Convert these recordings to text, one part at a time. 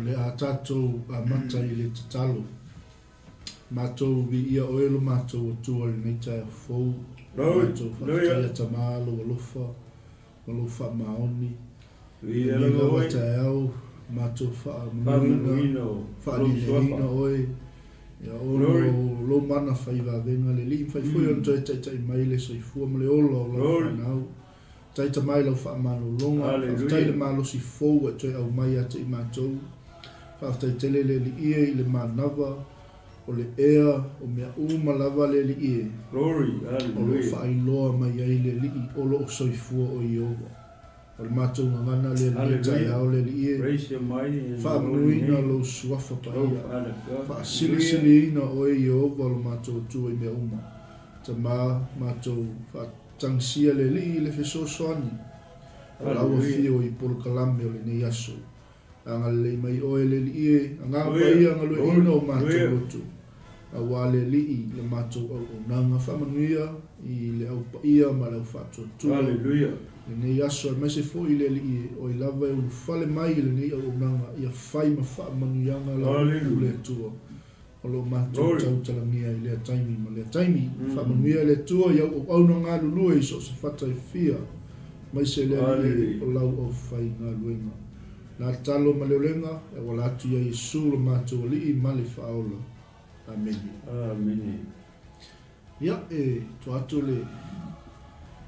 O le a tatou amata i le tatalo. Matou viia oe lo matou Atua i lenei taeao fou. Matou faafetaia Tama lou alofa ma lou faamaoni. I lenei lava taeao matou faamanuina, faaleleina oe, ia ona o lou mana fai vavega le Alii, mafai foi ona toe taitai mai le soifua ma le ola o lau fanau. Taita mai lau faamalologa, faafetai le malosi fou ua e toe aumai ia te i matou. Faafetai tele le Alii e i le manava o le ea o mea uma lava le Alii e, o lo o faailoa mai ai le Alii o lo o soifua o Ieova. O le matou gagana lea i lenei taeao le Alii e, faamanuina lou suafa paia, faasilisiliina oe Ieova lo matou Atua i mea uma. Tama, matou Tagisia le Alii i le fesoasoani o lau afio i polokalame o lenei aso. Agalelei mai oe le Alii e, Agaga Paia galueaiina o matou loto, aua le Alii le matou auaunaga faamanuia i le au paia ma le au faatuatua lenei aso aemaise foi le Alii e, oe lava e ulufale mai i lenei auaunaga ia fai ma faamanuiaga lau upu le Atua. O lo o matou tautalagia i lea taimi ma lea taimi. Faamanuia le Atua i au auauna galulue i so o se fata e fia, aemaise le Alii o lau aufaigaluega. La tatalo ma le olega e auala atu ia Iesu lo matou Alii ma le Faaola. Amene. Amene. Ia, e tua atu le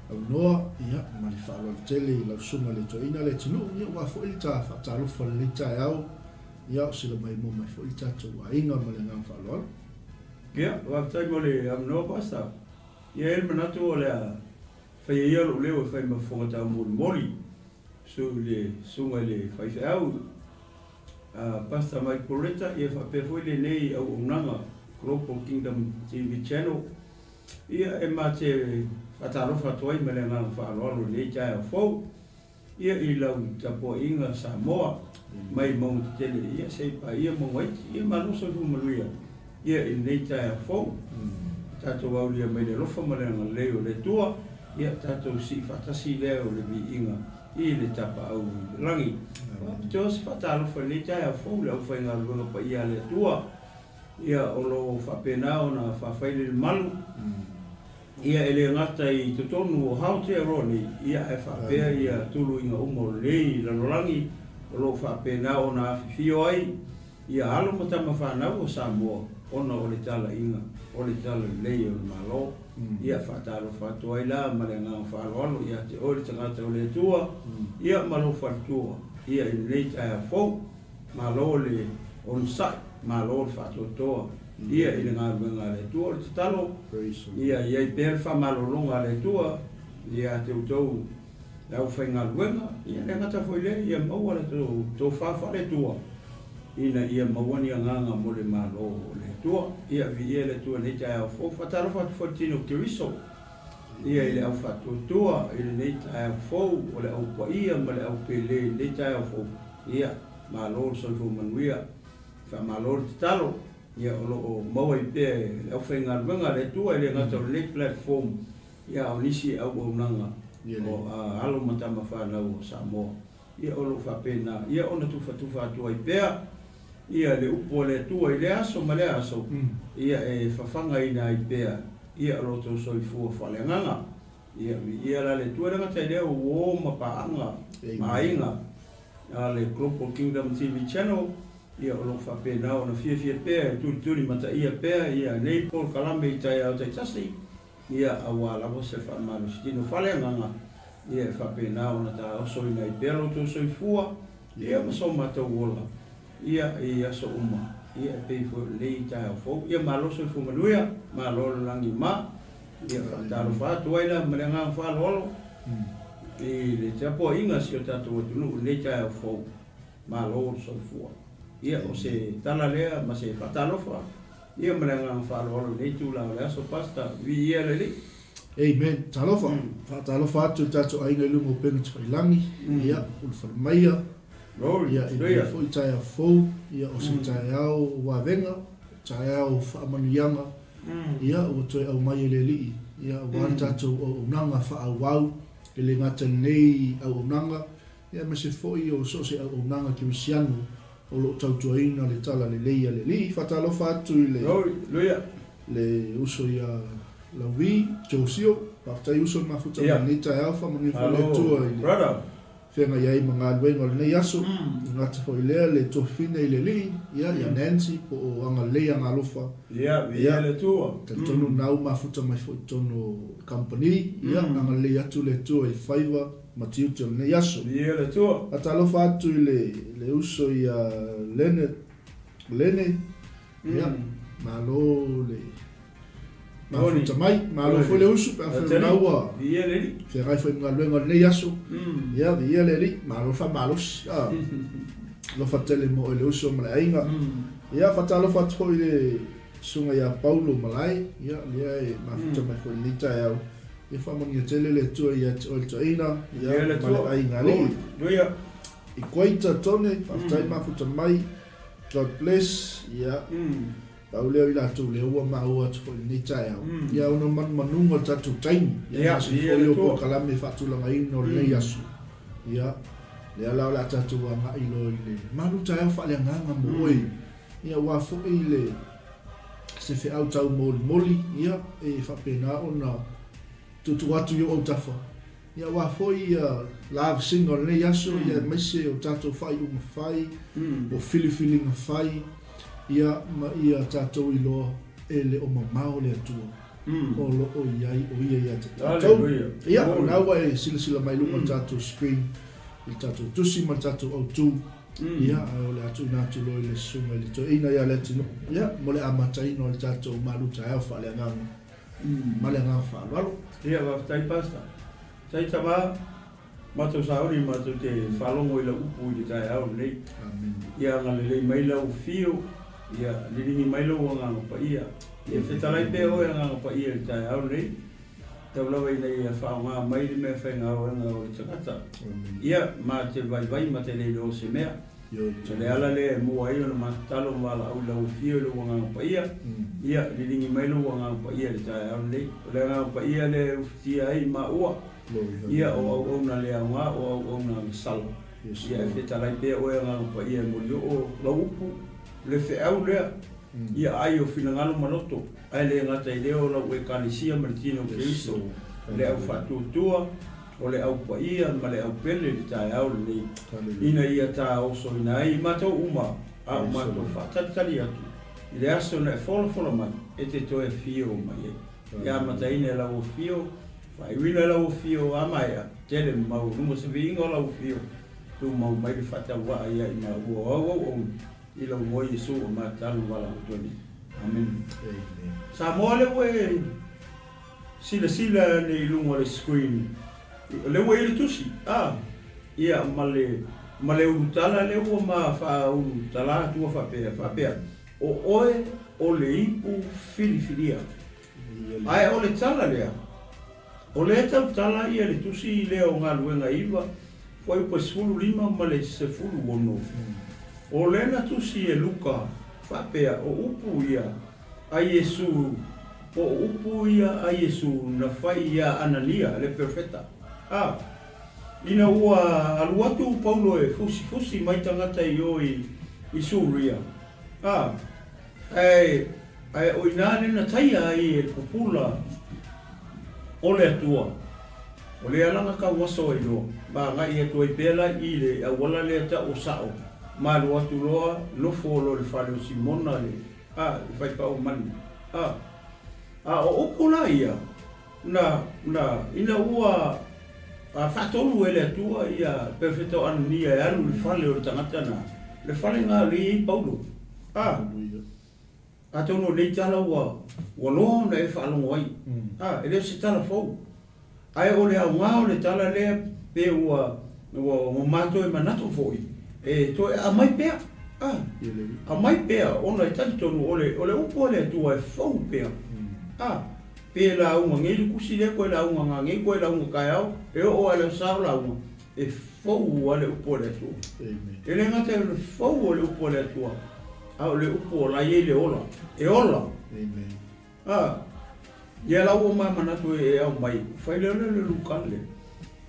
avanoa, ia, ma le faaaloalo tele i lau Susuga i le Toeaina Leatinuu, ia, aua foi le ta faatalofa i lenei taeao, ia, o sila maimoa mai foi le tatou aiga ma le agaga faaaloalo. Ia, faafetai mo le avanoa Pastor. Ia, e i ai le manatu o le a faia ia lou leo e fai ma fofoga taumolimoli su i le susuga i le faifeau a Pastor Mike Poretta ia faapea foi lenei auaunaga Global Kingdom TV Channel ia e ma te faatalofa atu ai ma le agaga faaaloalo i lenei taeao fou ia i lau tapuaiga Samoa mai mauga tetele ia se i paia mauga iti ia malo soifua manuia ia i lenei taeao fou tatou aulia mai le alofa ma le agalelei o le Atua ia tatou sii faatasi lea o le viiga i le tapaau i le lagi. Faapitoa se faatalofa i lenei taeao fou i le aufaigaluega paia a le Atua, ia o lo o faapena ona faafaile le malu, ia e le gata i totonu o Aotearoa nei, ia ae faapea ia tuluiga uma o lenei lalolagi o lo o faapena ona afifio ai Ia alo ma tama fanau o Samoa ona o le talaiga o le talalelei o le Malo. Ia faatalofa atu ai la ma le agaga faaaloalo ia te oe le tagata o le Atua, ia ma lou faletua, ia i lenei taeao fou. Malo le onosai, malo le faatoatoa, ia i le galuega a le Atua. O le tatalo, ia i ai pea le faamalologa a le Atua ia te outou le aufaigaluega, ia le gata foi lea, ia maua le tofa faale-Atua ina ia maua ni agaga mo le Malo o le Atua. Ia viia le Atua i lenei taeao fou. Faatalofa atu foi i le tino o Keriso, ia i le au faatuatua i lenei taeao fou, o le au paia ma le au pele i lenei taeao fou. Ia, malo le soifua manuia, faamalo le tatalo. Ia, o lo o maua ai pea e le aufaigaluega a le Atua, e le gata o lenei platform, Ia, a o nisi auaunaga o alo ma tama fanau o Samoa, ia o lo o faapena ia ona tufatufa atu ai pea ia le upu a le Atua i lea aso ma lea aso, ia e fafagaina ai pea ia lo outou soifua faaleagaga. Ia, viia la le Atua, e le gata i lea o uo ma paaga ma aiga a le Global Kingdom TV Channel, ia o lo o faapena ona fiafia pea e tulituli mataia pea ia nei polokalame i taeao taitasi, Ia, aua lava se faamalositino faaleagaga, ia e faapena ona taosoina ai pea lo outou soifua, ia ma so matou ola, ia, i aso uma, ia e pei foi o lenei taeao fou. Ia malo soifua manuia, malo le lagi ma, ia faatalofa atu ai la ma le agaga faaaloalo i le tapuaiga a si o tatou atunuu i lenei taeao fou. Malo le soifua. Ia, o se tala lea ma se faatalofa. Ia ma le agaga faaaloalo i lenei itula o le aso Pastor, viia le Alii. Amen. Talofa. Faatalofa atu i le tatou aiga i luga o upega tafailagi. Ia, ulufale maia. Glory. Ia, i lenei foi taeao fou, ia, o se taeao o vavega, taeao o faamanuiaga, ia, ua toe aumai e le Alii, ia, aua le tatou auaunaga faaauau, e le gata i lenei auaunaga, ia, aemaise foi o so o se auaunaga kerisiano. O lo o tautuaina le Talalelei a le Alii. Faatalofa atu i le le uso ia Lauvi, Josio. Faafetai uso le mafuta mai lenei taeao. Faamanuia foi le Atua i le feagai ai ma galuega o lenei aso. E gata foi i lea le tuafafine i le Alii, ia, ia Nancy, po o Agalelei Agalofa. Ia, viia le Atua. Talitonu lena ua mafuta mai foi i totonu o le kamupani. Ia, agalelei atu le Atua i faiva ma tiute o lenei aso. Viia le Atua. Faatalofa atu i le, le uso ia Leonard Lene. Ia, malo le mafuta mai. Malo foi le uso pe afai o lena ua Viia le Alii. feagai foi ma galuega o lenei aso. Ia, viia le Alii. Malo le faamalosi. Ah. Alofa tele mo oe le uso ma le aiga. Ia, faatalofa atu foi i le Susuga ia Paulo Malae, ia, lea e mafuta mai foi i lenei taeao. Ia faamanuia tele le Atua ia te oe le toeaina, ia, ma le aiga alii. I Kuaita Tone, faafetai mafuta mai. God bless, ia. Pau lea o i latou lea ua maua atu foi i lenei taeao. Ia, ona o manumanuga o le tatou taimi, ia, ma se foi o polokalame faatulagaina o lenei aso. Ia, lea la o le a tatou agai loa i le malu taeao faaleagaga mo oe. Ia, aua foi le se feau taumolimoli, ia, e faapena ona tuutuu atu i ou autafa. Ia, aua foi ia lavasiga o lenei aso, ia, aemaise o tatou faaiuga fai, o filifiliga fai, ia, ma ia tatou iloa e le o mamao le Atua o lo o i ai o Ia ia te tatou. Ia, o lena ua e silasila mai i luga o le tatou screen i le tatou tusi ma le tatou autu. Ia, ae o le a tuuina atu loa i le Susuga i le Toeaina ia Leatinuu, ia, mo le amataina o le tatou malu taeao faaleagaga ma le agaga faaaloalo. Ia, faafetai Pastor. Faafetai tama, matou sauni matou te faalogo i lau upu i le taeao lenei. Amen. Ia agalelei mai lau afio, ia liligi mai lou Agaga Paia. Ia fetalai pea oe Agaga Paia i le taeao lenei. Tau lava ina ia faaaoga mai le mea faigaluega o le tagata. Ia, ma te vaivai ma te le iloa o se mea. O le ala lea e mua ai ona matatalo ma valaau i lau Afio i lou Agaga Paia. Ia, liligi mai lou Agaga Paia i le taeao lenei. O le Agaga Paia lea e ufitia ai maua. Ia, o auauna le aoga, o auauna agasala. Ia, e fetalai pea oe Agaga Paia e molioo lau upu, le feau lea. Ia ai o finagalo ma loto, ae le gata i lea o lau Ekalesia ma le Tino o Keriso, le au faatuatua, o le au paia ma le au pele i le taeao lenei, ina ia taosoina ai i matou uma a o matou faatalitali atu i le aso na e folafola mai e te toe afio mai ai. Ia amataina e lau afio, faaiuina e lau afio a maea, tele ma maualuga se viiga o lau afio, tumau mai le faatauvaa ia i maua o au auauna. I lou moe Iesu o matalo valaau atu ai nei. Amene. Amen. Samoa lea ua e silasila ane i luga o le screen, lea ua i ai le tusi, a, ia, ma le, ma le ulutala lea ua ma faaulutala atua faapea, faapea, O oe o le ipu filifilia. Ae o le tala lea, o lea e tautala ia le tusi lea o Galuega 9, fuaiupu e 15 ma le 16. O lea na tusi e Luka faapea, o upu ia a Iesu, po o upu ia a Iesu na fai iā Anania le perofeta. A, ina ua alu atu Paulo e fusifusi mai tagata i o i Suria, a, ae Ae o ina lea na taia ai e le pupula o le Atua, o le alaga tau aso ai loa, ma agai atu ai pea la i le auala lea tau o Sao, ma alu atu loa nofo loa i le fale o Simona le, a, le faipau manu, a. A o upu la ia, na, na, ina ua a faatonu e le Atua ia Perofeta o Anania e alu i le fale o le tagata na, le fale na lea i ai Paulo, a. Atonu o nei tala ua ua loa ona e faalogo ai. A, e le o se tala fou. Ae o le aoga o le tala lea pe ua ua ua matou e manatu foi e toe aumai pea. A, aumai pea ona e talitonu o le o le upu a le Atua e fou pea. A, pe lauga nei le tusi lea koe lauga nanei koe lauga taeao, e oo lava i le aso sa o lauga, e fou lava le upu a le Atua. E le gata i le fou o le upu a le Atua, A o le upu o la e i ai le ola, e ola. Amen. A, ia la ua ma manatu e aumai, fai lea le Luka le,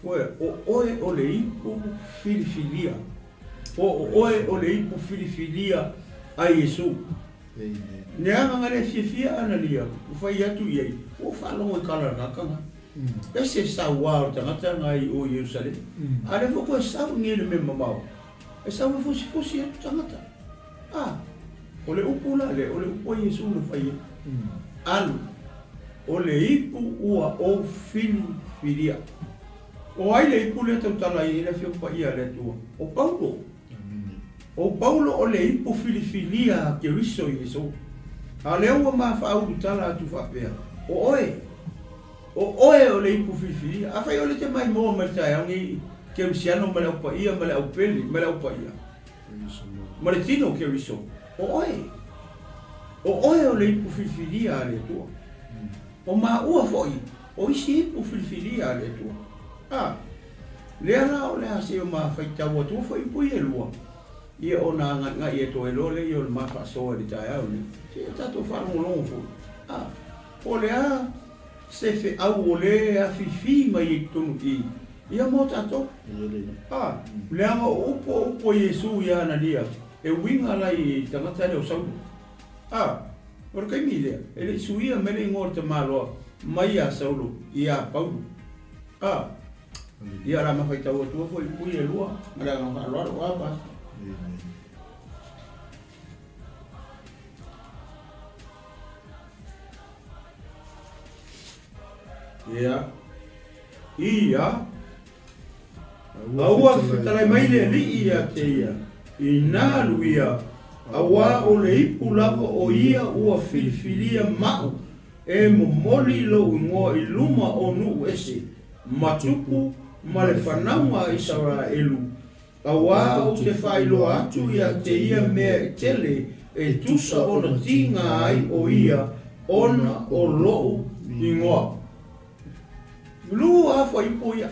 foe, o oe o le ipu filifilia. Po o oe o le ipu filifilia a Iesu. Ne agaga le fiafia Analia ua fai atu i ai, Ua ou faalogo i kala lagakaga. Ese sauā o le tagata na i o Ierusalema. A lea foi toe sau i nei le mea mamao, e sau e fusifusi atu tagata. A, o le upu la lea, o le upu a Iesu na fai ai, Alu, o le ipu ua ou filifilia. O ai le ipu lea tautala ai i le Afioga Paia a le Atua? O Paulo. O Paulo o le ipu filifilia a Keriso Iesu. A o lea ua ma faaulutala atu faapea, O oe, o oe o le ipu filifilia. Afai o le te maimoa mai le taeao nei Kerisiano ma le Au Paia ma le Au Pele ma le Au Paia ma le Tino o Keriso, o oe, o oe o le ipu filifilia a le Atua. O maua foi o isi ipu filifilia a le Atua. A, lea la o le a se o ma faitau atua foi ipu ia e lua, ia ona agaigai atu ai loa lea ia o le ma faasoa i le taeao lenei. Se i o tatou faalogologo foi. A, po o le a se feau o le afifi mai ai i totonu i i, ia mo tatou. A, leaga o upu o upu a Iesu ia Anania, e uiga la i le tagata lea o Saulo. A, o le taimi lea, e le i suia mai le igoa o le tamaloa mai iā Saulo iā Paulo. A, ia o le a mafaitau atua foi i pui e lua, ma le agaga faaaloalo. A, Pastor. Ia. Ia. A ua fetalai mai le Alii ia te ia, Inā alu ia, auā o le ipu lava o ia ua filifilia maʻu e momoli lou igoa i luma o nuu ese, ma tupu ma le fanauga a Isaraelu, auā ou te faailoa atu ia te ia mea e tele e tusa ona tiga ai o ia ona o loʻu igoa. Lua fuaiupu ia.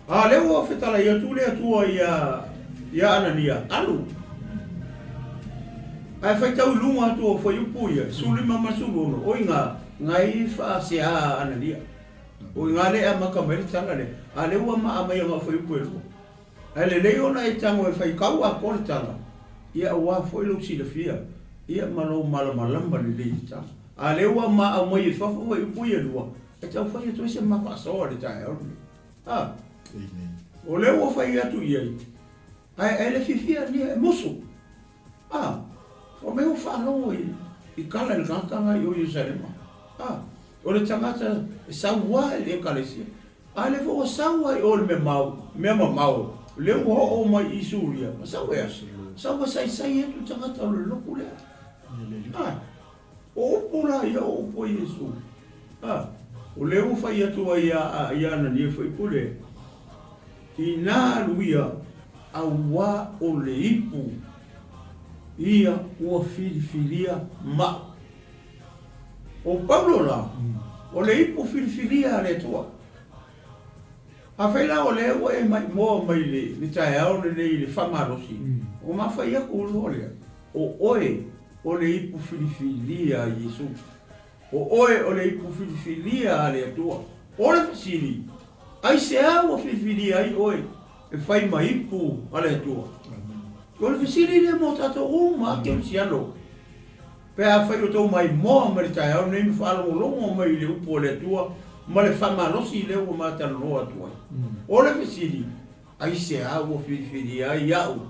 A lea ua fetalai atu le Atua ia ia Anania, alu. Ae faitau i luga atu o fuaiupu ia, 15 ma 16, o iga, ngai faasea Anania. O iga lea e amata mai le tala lea. A lea ua maa mai aga o fuaiupu e lua. Ae lelei ona e tago e faitau atoa le tala, ia aua foi lou silafia, ia ma lou malamalama lelei i le tala. A lea ua ma aumai e fafo foi upu ia e lua, e tau fai atu ai se ma faasoa i le taeao lenei. A, o lea ua fai atu i ai, ae, ae le fiafia nia e musu. A, fai mai ua faalogo i, i kala i le tagata nga i o Ierusalema. A, o le tagata e saua i le ekalesia. A lea foi ua sau ai o le mea mau, mea mamao, lea ua oo mai i Suria, ma sau ea, sau ua saisai atu le tagata o le lotu lea. A, o upu la ia o upu a Iesu. A, o lea ua fai atu ai ia, ia Anania faipule, Inā alu ia, auā o le ipu ia ua filifilia maʻu. O Paulo la, o le ipu filifilia a le Atua. Afai la o lea ua e maimoa mai i le taeao lenei i le faamalosi, o mafai aku loa lea, o oe o le ipu filifilia a Iesu. O oe o le ipu filifilia a le Atua. O le fesili, aisea ua filifilia ai oe e fai ma ipu a le Atua? O le fesili lea mo tatou uma a kerisiano. Pe afai o tou maimoa mai le taeao lenei ma faalogologo mai i le upu a le Atua ma le faamalosi lea ua matalanoa atu ai. O le fesili, aisea ua filifilia ai au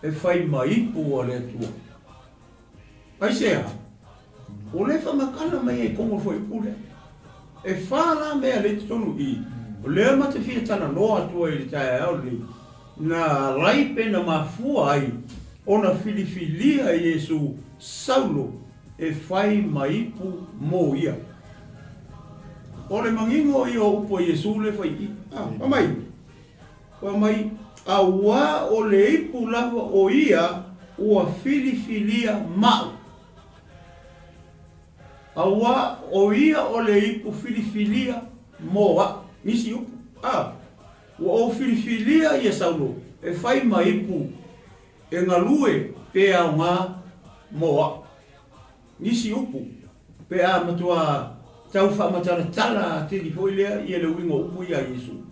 e fai ma ipu a le Atua? Aisea? O lea e faamatala mai ai i totonu o le fuaiupu lea. E fa la mea lea i totonu i i, o lea ma te fia talanoa atu ai i le taeao lenei, na alai pe na mafua ai ona filifilia Iesu Saulo e fai ma ipu mo ia. O le manino ia o upu a Iesu lea e fai i i. A, fai mai, fai mai, Auā o le ipu lava o ia ua filifilia maʻu. Auā o ia o le ipu filifilia mo aʻu. Nisi upu, a. Ua ou filifilia ia Saulo e fai ma ipu e galue pe aoga mo aʻu. Nisi upu, pe a matua tau faamatalatala atili foi lea ia le uiga o upu ia a Iesu.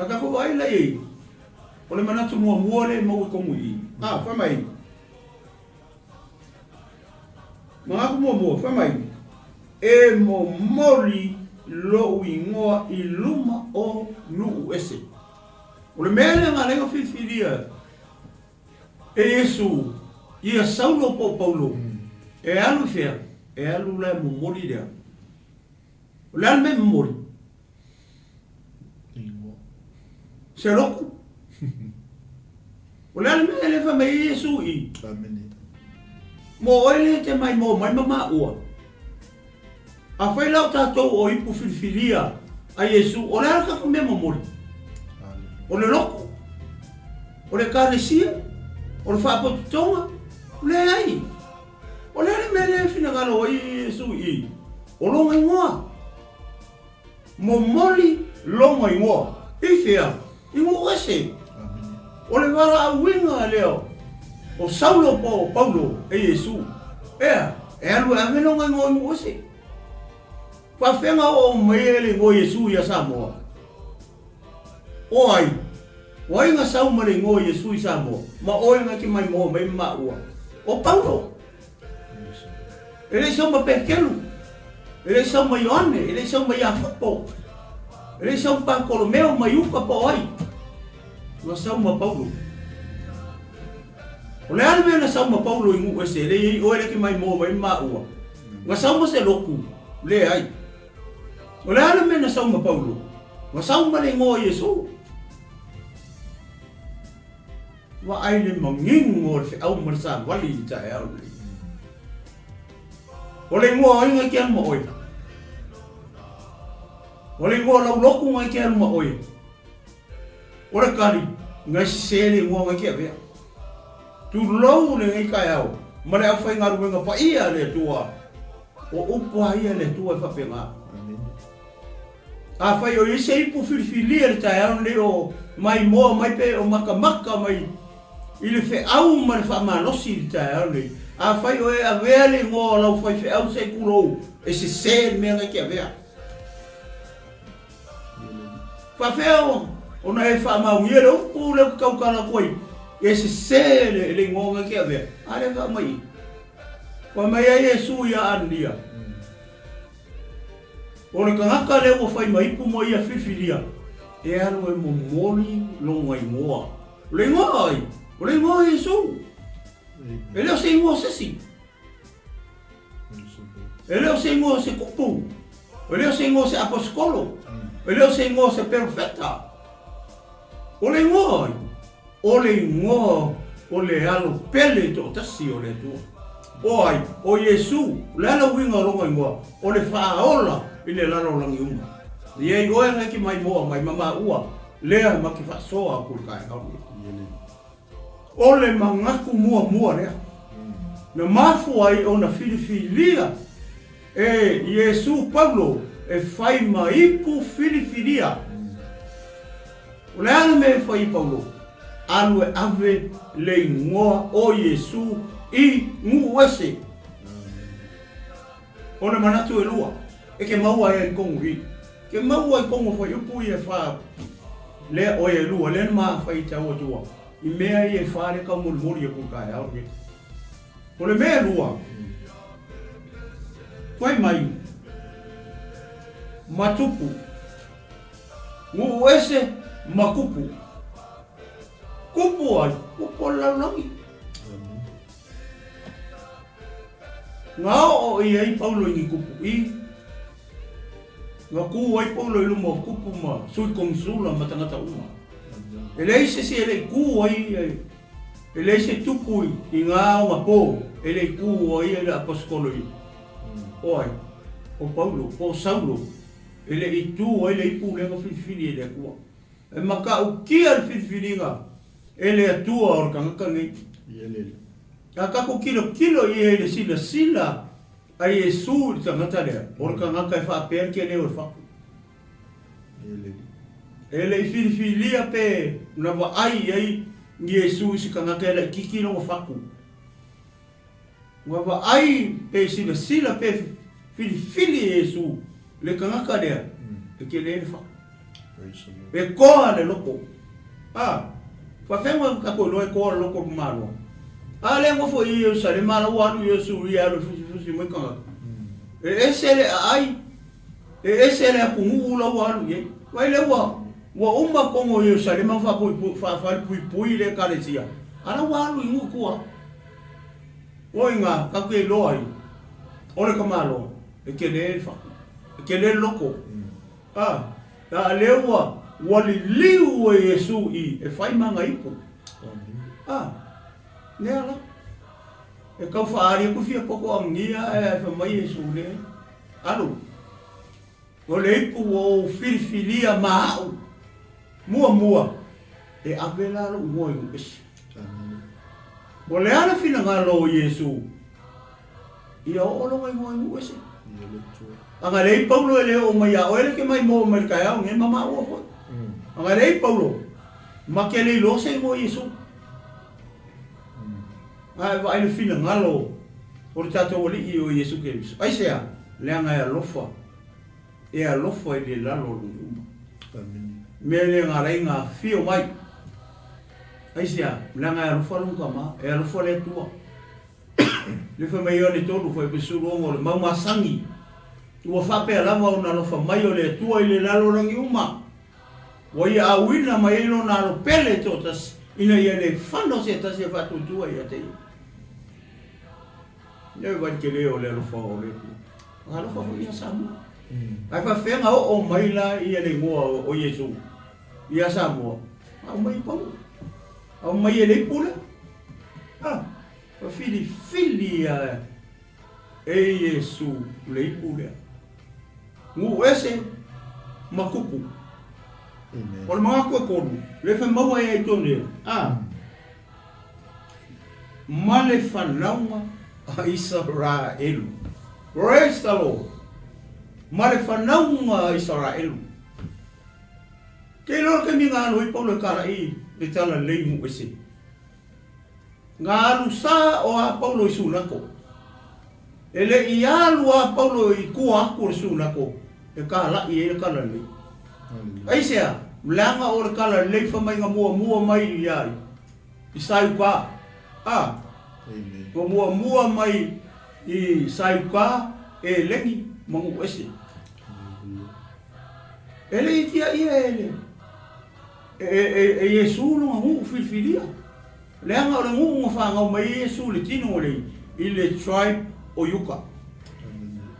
A tatou vaai la i ai, o le manatu muamua lea e maua i tonu i i. A, fai mai. Manatu muamua, fai mai, E momoli lou igoa i luma o nuu ese. O le mea lea na ala ai ona filifilia e Iesu ia Saulo po o Paulo e alu i fea? E alu la e momoli lea. O le a le mea e momoli? Se lotu. O le a le mea lea fai mai ai Iesu i? Mo oe lea e te maimoa mai ma maua. Afai la o tatou o ipu filifilia a Iesu, o le a le tatou mea momoli? O le lotu? O le ekalesia? O le faapotopotoga? Leai! O le a le mea lea e finagalo ai Iesu i? O lona igoa. Momoli lona igoa. I fea? I nuu ese. O le valaauina lea o Saulo po o Paulo e Iesu. Ea, e alu e ave lona igoa i nuu ese. Faafefea na oo mai ai le igoa Iesu ia Samoa? O ai? O ai na sau ma le igoa Iesu i Samoa? Ma oe na te maimoa mai ma maua? O Paulo. E le i sau ma Petelu, e le i sau ma Ioane, e le i sau ma Iakopo, e le i sau ma Pakolomeo ma Iuka po o ai. Na sau ma Paulo. O le a le mea na sau ma Paulo i nuu ese, e le i ai oe le te maimoa mai ma maua. Na sau ma se lotu, leai. O le a le mea na sau ma Paulo? Na sau ma le igoa o Iesu. Vaai le manino o le feau ma le savali i le taeao lenei. O le igoa o ai ngai ke alu ma oe? O le igoa o lau lotu ngai ke alu ma oe? O le kali, ngai sese le igoa ngai ke avea. Tulou lenei taeao ma le aufaigaluega paia a le Atua. O upu a ia le Atua e faapena. Afai o i ai se ipu filifilia i le taeao lenei o maimoa mai pe o makamaka mai i le feau ma le faamalosi i le taeao lenei, afai o e avea le igoa o lau faifeau se i kulou, e sese le mea na e te avea. Faafefea ona e faamaonia le upu lea ou te tautala atu ai, e sese le igoa na e te avea, a lea e aumai i i. Fai mai ai Iesu ia Anania, O le tagata lea ua fai ma ipu mo ia filifilia, e alu e momoli lona igoa. O le igoa ai? O le igoa o Iesu. E le o se igoa o se isi. E le o se igoa o se kupu. E le o se igoa o se aposetolo. E le o se igoa o se perofeta. O le igoa ai? O le igoa o le Alo pele toatasi o le Atua. O ai? O Iesu. O le a le uiga o lona igoa? O le Faaola i le lalolagi uma. E i ai oe na e te maimoa mai ma maua lea ma te faasoa atu i le taeao lenei. O le manatu muamua lea na mafua ai ona filifilia e Iesu Paulo e fai ma ipu filifilia. O le a le mea e fai e Paulo? Alu e ave le igoa o Iesu i nuu ese. O le manatu e lua, e ke maua ai i tonu i. Ke maua i tonu fuaiupu ia e fa lea oe e lua, lea na ma fai i te au Atua, i mea ia e fa lea taumolimoli aku i taeao lenei. O le mea e lua, fai mai, ma tupu. Nuu ese ma kupu. Kupu ai, kupu o le lalolagi. Na oo i ai Paulo i ni kupu i. Na ku ai Paulo i luma o kupu ma sui konisula ma tagata uma. E leai se isi e le i ku ai, e leai se tupu i ngā aoga pō e le i ku ai le aposetolo i. O ai? O Paulo, po o Saulo. E le i tū ai le ipu lea na filifili e le Atua. E matautia le filifiliga e le Atua o le tagata nei. A tatou tilotilo i ai i le silasila a Iesu i le tagata lea, o le tagata e faapea le tele o le fatu. E le i filifilia pe na vaai i ai Iesu i se tagata e laitiiti lona fatu. Ua vaai pe silasila pe filifili e Iesu le tagata lea, e tele le fatu. E koa le loko. A, faafeaga tatou iloa e koa le loko o le Malo. A lea nofo i Ierusalema la ua alu Iesu ia alu e fusifusi mai tagata. E ese le aai, e ese le atunuu la ua alu i ai. Vaai lea ua ua uma tonu o Ierusalema ma faafalepuipui le ekalesia, a la ua alu i nuu i tua. O i ina tatou te iloa ai o le tamaloa e tele le fatu, e tele le loto. A, a lea ua ua liliu e Iesu i e fai ma ana ipu. A, lea la. E tau faaali atu fia poto agigia ae fai mai Iesu, Leai, alu. O le ipu ua ou filifilia ma a'u muamua e ave la lou igoa i nuu ese. O le a le finagalo o Iesu ia oo lona igoa i nuu ese? Agalelei Paulo e le oo mai ia oe le ke mai moa mai le taeao nei ma maua foi. Agalelei Paulo ma ke le iloa se igoa Iesu. Ae vaai le finagalo o le tatou Alii o Iesu Keriso. Aisea? Leaga e alofa, e alofa i le lalolagi uma. Mea lea na ala ai na afio mai. Aisea? Leaga e alofa lona Tama, e alofa le Atua. Le fai mai Ioane 3, fuaiupu 16, o le mau masani, ua faapea lava ona alofa mai o le Atua i le lalolagi uma. Ua ia auina mai ai lona alo pele toatasi, ina ia le fano se tasi e faatuatua ia te ia. Lea e vaai tele o le alofa o le Atua. A alofa foi ia Samoa. Ae faafefea na oo mai la ia le igoa o Iesu ia Samoa? Aumai i Paulo. Aumai e le ipu lea. Ah, ua filifili ia e Iesu le ipu lea. Nuu ese ma kupu. O le manatu e kolu, le fai maua e ai tonu ia. Ah. Ma le fanauga a Isaraelu. Praise the Lord. Ma le fanauga a Isaraelu. Ke iloa le taimi na alu ai Paulo e kalaʻi le talalelei nuu ese. Na alu sa o a Paulo i Sunako. E le i alu a Paulo i tua atu o le Sunako e kalaʻi ai le talalelei. Aisea? Leaga o le talalelei fai mai na muamua mai ia i Saiuka. A. Na muamua mai i Saiuka, Eleni ma nuu ese. E le i tiaia e le e Iesu lona nuu filifilia. Leaga o le nuu na fanau mai ai Iesu i le tino o le i le tribe o Iuka.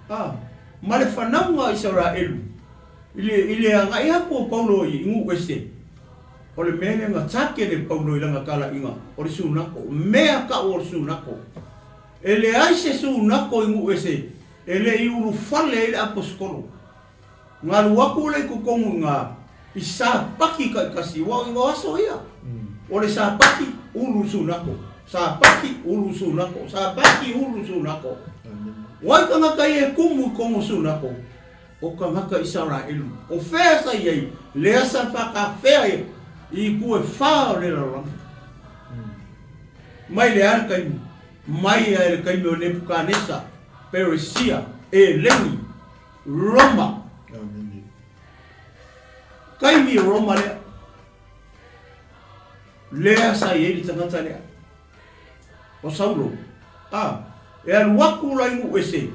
A, ma le fanauga a Isaraelu i le i le agai atu o Paulo i nuu ese, o le mea lea na take le Paulo i lana talaiga o le sunako, mea kau o le sunako. E leai se sunako i nuu ese e le i ulufale ai le aposetolo. Galu atu le i totonu i nga i sapaki taitasi aua o aso ia o le sapaki ulu sunako sapaki ulu sunako sapaki ulu sunako o ai tagata ia e kumu i kono sunako o tagata Isaraelu o fea sa iai lea sa whakawhea ia i itu e wha o le lalolagi mai le a le taimi mai a le taimi o Nepukanesa Peresia Eleni Roma. Taimi o Roma lea. Lea sa i ai le tagata lea. O Saulo. A, e alu atu la i nuu ese.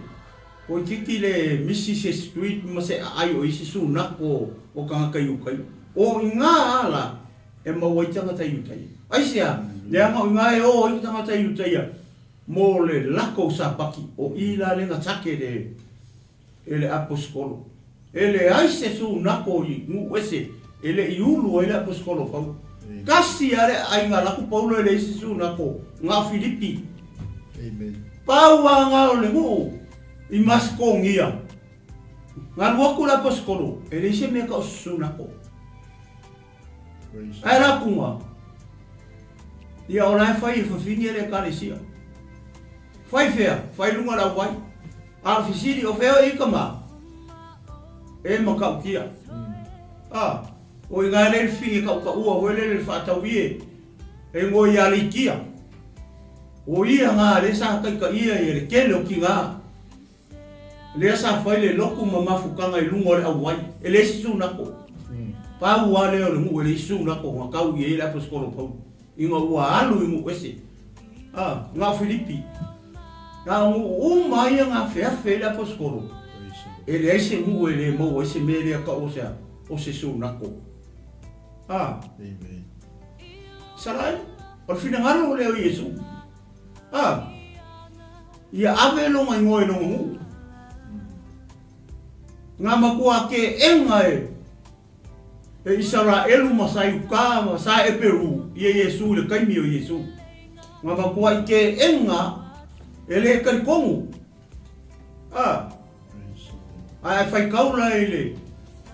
Toeitiiti le misi se street ma se aai o isi sunako o tagata Iutai. O i nga ala e maua ai tagata Iutaia. Aisea? Leaga o i nga e o ai tagata Iutaia mo le lakou sapaki o i la le na take le e le aposetolo. E leai se sunako i nuu ese e le i ulu ai le aposetolo Paulo. Tasi a le aiga laku Paulo e leai se sunako na o Filipi. Amen. Pau a nga o le nuu i Masekonia. Galu aku le aposetolo e leai se mea ka o se sunako. Ae rapunga, ia o la e fai e fafine le Ekalesia. Fai fea? Fai luga le auai. A o fesili, o fea oe i ka ma? E matautia. A, o i nga e le fafine tautaua foi lele le faatauie e ngoe ia Litia. O ia nga le sa taitaia ia le tele o tina. Lea sa fai le lotu ma mafutaga i luga o le auai, e leai se sunako. Pau lava lea o le nuu e leai se sunako na tau i ai le Aposetolo Paulo, ina ua alu i nuu ese. A, na o Filipi. Na o nuu uma lava ia na afeafe ai le Aposetolo, e leai se nuu e le maua ai se mea lea tau o se a? O se sunako. A. Salai, o le finagalo lea o Iesu. A. Ia ave lona igoa i lona nuu. Nga matua keʻena e e Isaraelu ma sa Iuta ma sa Eperu ia Iesu i le taimi o Iesu. Nga matuaʻi keʻena e le talitonu. A, ae faitau la i le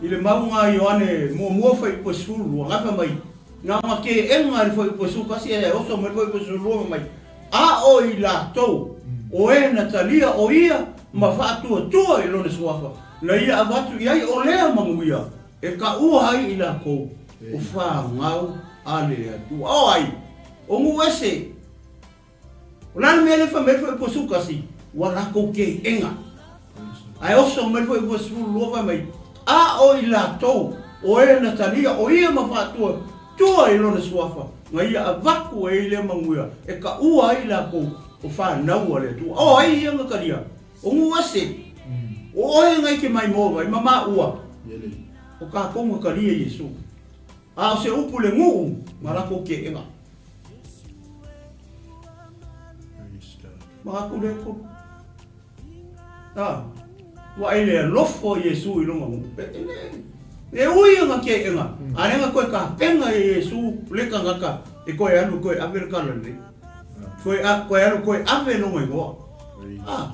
i le mauga a Ioane muamua fuaiupu e 12, na fai mai, na ona keʻena i le fuaiupu e 11 ae oso mai le fuaiupu e 12 fai mai, A o i latou, o e na talia o ia ma faatuatua i lona suafa, na ia avatu i ai o lea manuia e kaua ai i lakou o fanau a le Atua. O ai? O nuu ese. O le a le mea lea e fai mai ai le fuaiupu 11, ua lakou keʻena. Ae oso mai le fuaiupu 12 fai mai, A o i latou, o e na talia o ia ma faatuatua i lona suafa, na ia avatu ai lea manuia e kaua ai lakou o fanau a le Atua. O ai ia na talia? O nuu ese. O oe na ike mai moa mai ma maua, o kakou na talia Iesu. A o se upu i le nuu, ma lakou keʻena. Ma kakou le kolu. A, ua e le alofa o Iesu i lona nuu. E, e, e, e ui ana keʻena, a le na koe kapena e Iesu le kanaka e koe alu koe ave le kala lelei. Koe, a, koe alu koe ave lona igoa. A,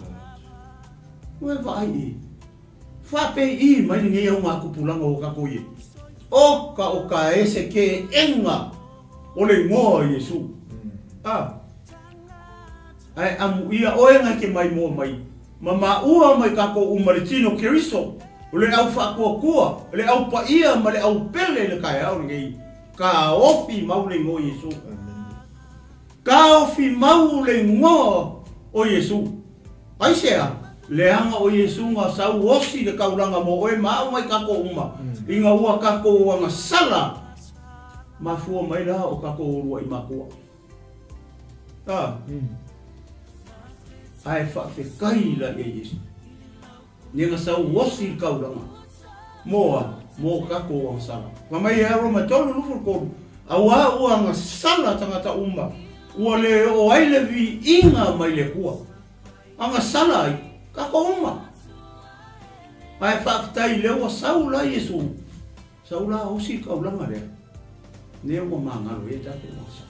ua e vaai i. Faapei mai lenei augatupulaga ua kakou i ai. O ka o ka ese keʻena o le igoa o Iesu. A, Ae amuia oe ngai ke maimoa mai, ma maua mai kakou uma le tino Keriso, o le au faatuatua, le au paia ma le au pele i le kaeao lenei. Kaofi mau le igoa o Iesu. Kaofi mau le igoa o Iesu. Aisea? Leaga o Iesu nga sau osi le kaulaga mo oe ma au mai kakou uma, ina ua kakou agasala, mafua mai la o kakou uluaʻi makua. A, ae faafetai la ia Iesu. Nena sau osi i le kaulaga. Mo a, mo kakou agasala. Fai mai ia Roma 3:23, Auā ua agasala tagata uma, ua le oo ai le viiga mai le Akua. Agasala ai kakou uma. Ae faafetai lea ua sau la Iesu. Sau la osi le kaulaga lea, lea ua magalo ai a tatou asa.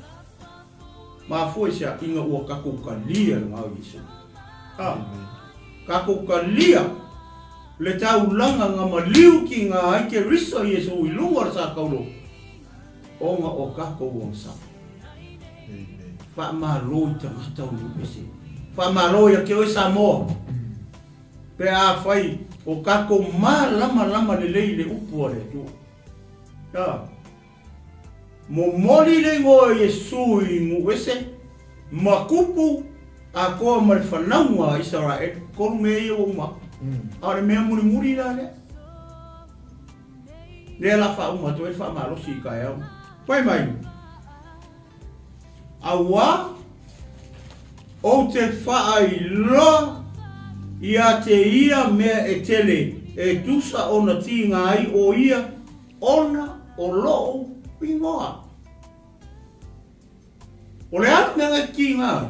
Mafua i se ina ua kakou kalia le ma o Iesu. A, kakou kalia le taulaga nga maliu ki nga ai Keriso Iesu i lunga o le sa kaulo, ona o kakou ona sa. Faamalo i tagata o nuu ese. Faamalo ia te oe Samoa. Pe afai o kakou malamalama lelei i le upu a le Atua. A momoli le igoa o Iesu i nuu ese, ma kupu atoa ma le fanauga a Isaraelu, tolu mea ia ua uma atu. A o le mea mulimuli la lea, lea la faauma atu ai le faamalosi i taeao. Fai mai. Auā, ou te whaailoa ia te ia mea e tele e tusa ona tīnga ai o ia ona o lou ingoa. O le a le mea e tīnga ai?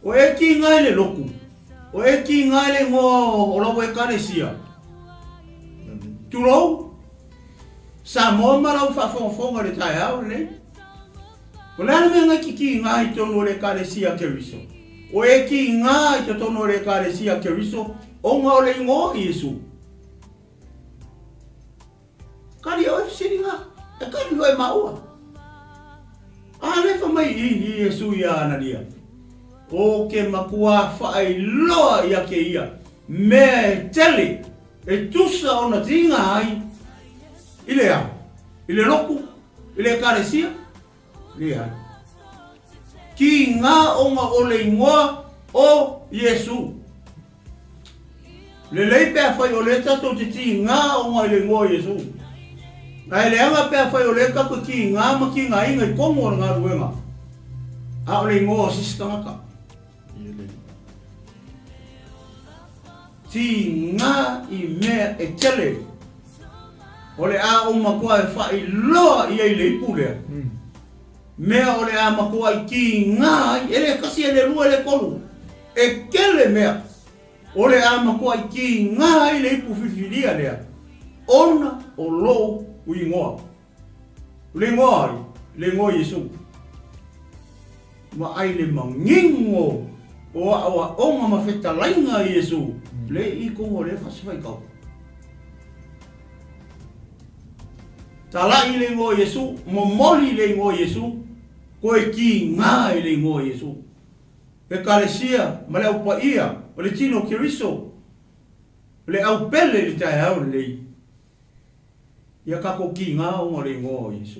O e tīnga ai le loku, o e tīnga ai le ingoa o lau ekalesia. Tulou, Samoa ma lau faafogafoga i le taeao lenei. O le a le mea ngai ki kiga i totonu o le Ekalesia Keriso? O e kiga i totonu o le Ekalesia Keriso ona o le igoa o Iesu. Kali oe fesiliga, e kali oe maua. A le fa mai i i Iesu ia Anania. O ke makuā whaailoa ia ke ia, mea e tele E tusa ona tiga ai i le ao, i le loku, i le ekalesia? Leai. Ki nga ona o le ingoa o Iesu. Lelei pe afai o lea tatou te tiga ona i le ingoa o Iesu. Ae leaga pe afai o lea tatou te kiga ma kigaina i tonu o le galuega, a o le igoa o se isi tagata. Tiga i mea e tele o le a ou matua e faailoa i ai le ipu lea, mea o le a matuai kiga ai, e le tasi, e le lua, e le tolu, e tele mea. O le a matuai kiga ai le ipu filifilia lea, ona o lou igoa. O le igoa ai? Le igoa o Iesu. Vaai le manino o aoaoga ma fetalaiga a Iesu, le i tonu o lea fasi faitau. Talai le igoa o Iesu, momoli le igoa o Iesu, toe kiga i le igoa o Iesu. Ekalesia ma le Au Paia o le Tino o Keriso, le au pele i le taeao lenei, ia tatou kiga ona o le Igoa o Iesu.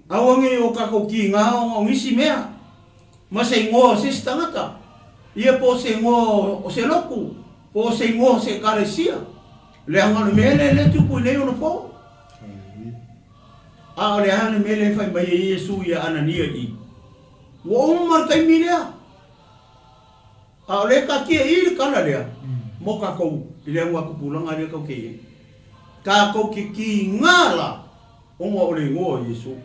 Aua nei o tatou kiga ona o nisi mea, ma se igoa o se isi tagata, ia po o se igoa o se lotu, po o se igoa o se Ekalesia, leaga o le mea lea lea e tupu i nei ona po. A o le a le mea lea e fai mai ai Iesu ia Anania i i? Ua uma le taimi lea. A o lea e taatia i i le tala lea mo tatou i le augatupulaga lea tatou te i ai. Tatou te kiga la ona o le igoa o Iesu.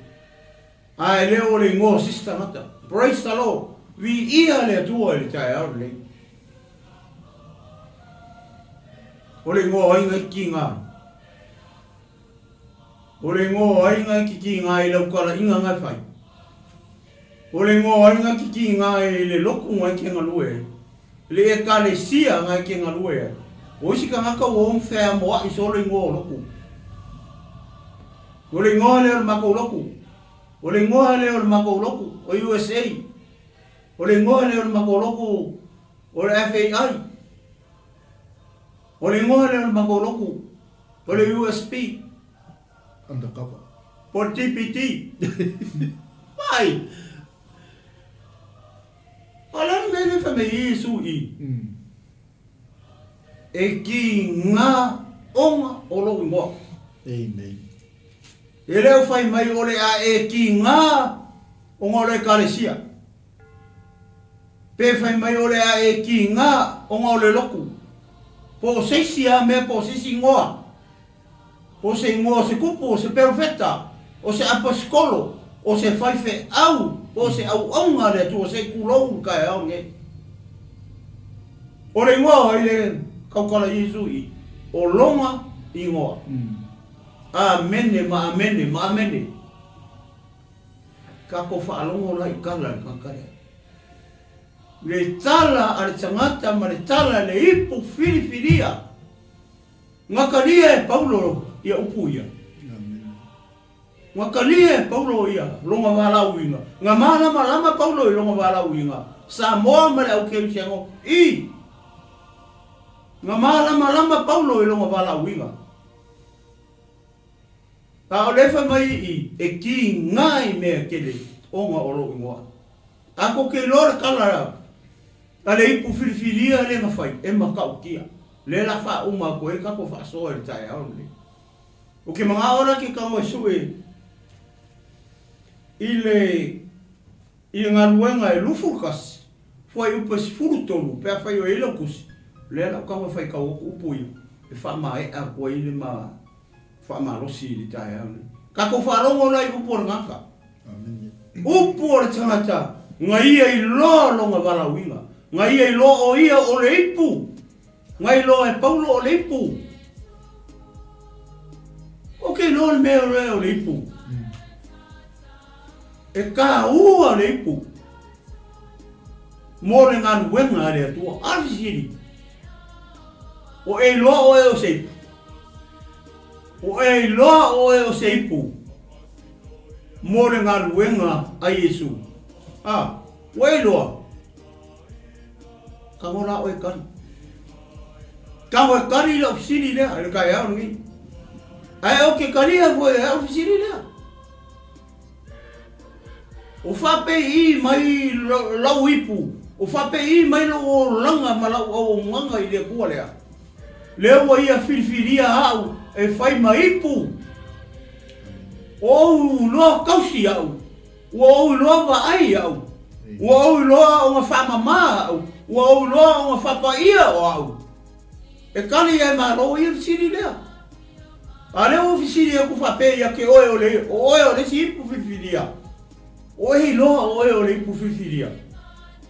A e le o le igoa o se isi tagata. Praise the Lord. Viia le Atua i le taeao lenei. O le igoa o ai ngai kiga ai? O le igoa o ai ngai kikiga ai i lau talaiga ngai fai? O le igoa o ai ngai kikiga ai i le lotu ngai ke galue ai? Le ekalesia ngai ke galue ai? O isi tagata ua om feamoaʻi solo igoa o lotu. O le igoa lea o le matou lotu. O le igoa lea o le matou lotu o USA. O le igoa lea o le matou lotu o le FAI. O le igoa lea o le matou lotu o le USB. Undercover. Po o le TPT. Mai! O le a le mea lea e fai mai ai Iesu i i? E kiga ona o lou igoa. Amen. E le o fai mai o le a e kiga ona o le Ekalesia. Pe fai mai o le a e kiga ona o le lotu. Po o se isi lava mea po o se isi igoa. Po o se igoa o se kupu, o se perofeta, o se aposikolo, o se faifeau, po o se auauna a le Atua, se i tulou le taeao lenei. O le igoa o ai le tautala Iesu i? O lona igoa. Amene ma amene ma amene. Tatou faalogo la i tala a le tagata lea. Le tala a le tagata ma le tala a le ipu filifilia. Gatalia e Paulo ia upu ia. Gatalia e Paulo ia lona valaauina. Na malamalama Paulo i lona valaauina. Samoa ma le au Kerisiano i. Na malamalama Paulo i lona valaauina. A o lea fai mai i e kiga i mea tele ona o lou igoa. A tou te iloa le tala a le ipu filifilia lea na fai, e matautia. Lea la faauma atu ai le tatou faasoa i le taeao lenei. Ou te manao la ke tago e sue i le i le galuega e 21 fuaiupu e 13 pe afai o i ai lau tusi, lea la ou tago e faitau atu upu ia e faamaea atu ai le ma faamalosi i le taeao nei. Tatou faalogo la i upu o le tagata. Upu o le tagata, na ia iloa lona valaauina, na ia iloa o ia o le ipu, na iloa e Paulo o le ipu. Ou te iloa le mea lea o le ipu. E taua le ipu mo le galuega a le Atua. A le fesili, o e iloa oe o se ipu? O e iloa oe o se ipu mo le galuega a Iesu. A, ua e iloa? Tago la oe tali. Tago e tali lau fesili lea i le taeao lenei. Ae ou te talia foi e au fesili lea. O faapei mai lau ipu, o faapei mai lou olaga ma lau auaunaga i le Atua lea. Lea ua ia filifilia au e fai ma ipu. Ua ou iloa tausi au, ua ou iloa vaai au, ua ou iloa ona faamama au, ua ou iloa ona faapaia o au. E kali ia e Malo ia le fesili lea. A lea ua fesili atu faapea ia te oe o le, o oe o le isi ipu filifilia. O e iloa o oe o le ipu filifilia.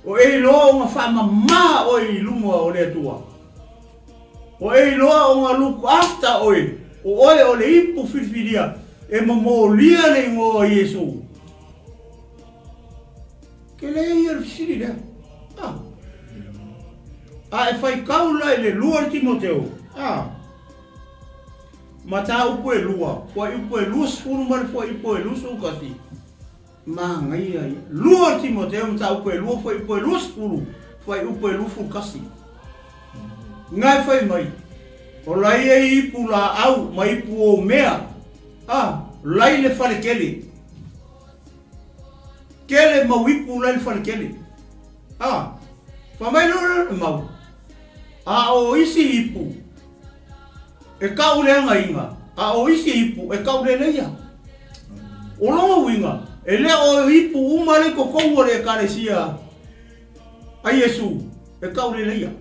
O e iloa ona faamama oe i luma o le Atua. O e iloa ona look after oe, o oe o le ipu filifilia e momolia le igoa o Iesu. Tele ia le fesili lea. A. A e faitau la i le lua o Timoteo, a. Mataupu e lua, fuaiupu e 20 ma le fuaiupu e 21. Manaia ia. Lua Timoteo mataupu e lua fuaiupu e 20, fuaiupu e 21. Nga e fai mai, o lai e ipu laau ma ipu o mea, a, lai le fale tele. Tele mau ipu lai le fale tele. A, fai mai loa le mau, a o isi ipu, E kauleagaina, a o isi ipu e kauleleia. O lona uiga, e le o ipu uma le i totonu o le Ekalesia a Iesu e kauleleia.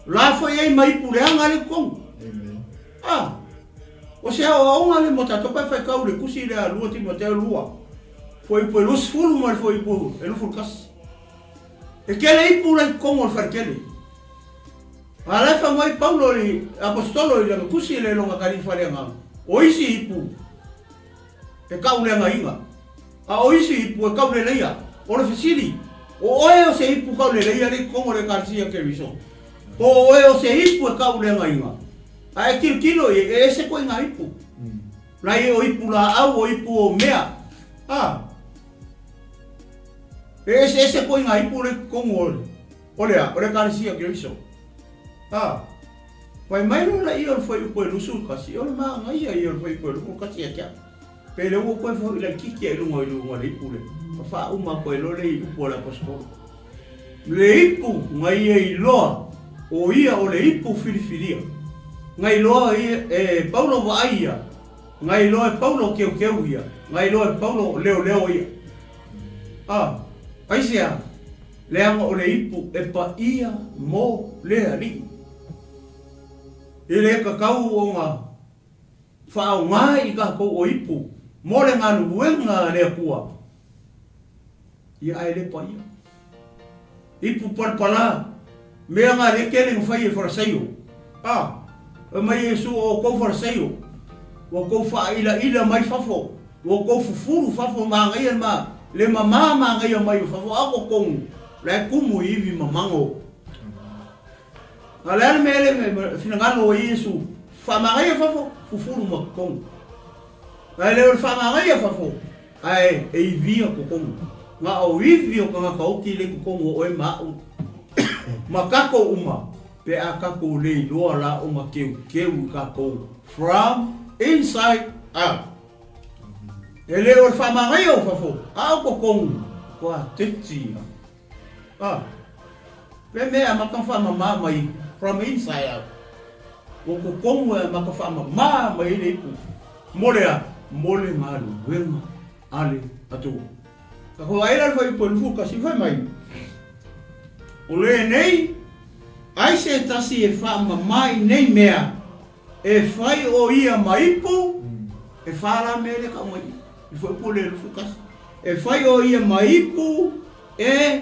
La foi ai ma ipu leaga le i totonu. A, o se aoaoga le mo tatou pe a faitau i le tusi lea a 2 Timoteo 2, fuaiupu e 20 ma le fuaiupu e 21. E tele ipu la i totonu o le faletele. A la e fai mai Paulo i Aposetolo i lana tusi e le lona kalifa le agaga, o isi ipu e kauleagaina, a o isi ipu e kauleleia. O le fesili, o oe o se ipu kauleleia le i totonu o le Ekalesia Keriso, po o oe o se ipu e kauleagaina? A e tilotilo i ai, e ese koe i ngā ipu. La ia o ipu laau, o ipu o mea. A, e eseese koe i ngā ipu le i totonu o le. O le a? O le Ekalesia Keriso. A, fai mai loa laia o le fuaiupu e 21, o le magaia ia o le fuaiupu e 21 ia te au. Pe le ua koe fo'i laitiiti ai luga i luga o le ipu lea, ma faauma atu ai loa le upu a le Aposetolo. Le ipu na ia iloa o ia o le ipu filifilia, na iloa ia e Paulo vaai ia, na iloa e Paulo keukeu ia, na iloa e Paulo leoleo ia. A, aisea? Leaga o le ipu e paia mo le Alii. E le tatau ona faaaoga i tatou o ipu mo le galuega a le Atua, ia ae le paia. Ipu palapala, mea na le tele na fai e Farasaio. A, fai mai Iesu, o outou Farasaio, ua outou faailaila mai fafo. Ua outou fufulu fafo manaia ma le mamā manaia mai o fafo, a o totonu la e tumu i ivi ma mago. A o le a le mea le finagalo o Iesu, faamanaia fafo, fufulu ma totonu. Ae le o le faamanaia fafo, ae e ivia totonu. Na o ivi o tagata oti le i totonu o oe ma a'u ma tatou uma, pe a tatou le iloa la ona keukeu i tatou from inside out. E le o le faamagaia o fafo, a o totonu, kua teti ia. A, pe mea e amata ona faamama mai from inside out. O totonu e amata faamama mai ai le ipu. Mo le a? Mo le galuega a le Atua. Ka hoʻāila le fuaiupu e 21 fai mai, O lenei, ai se tasi e faamama i nei mea, E fai o ia ma ipu, e fa la mea lea ka mai i fuaiupu le 21. E fai o ia ma ipu e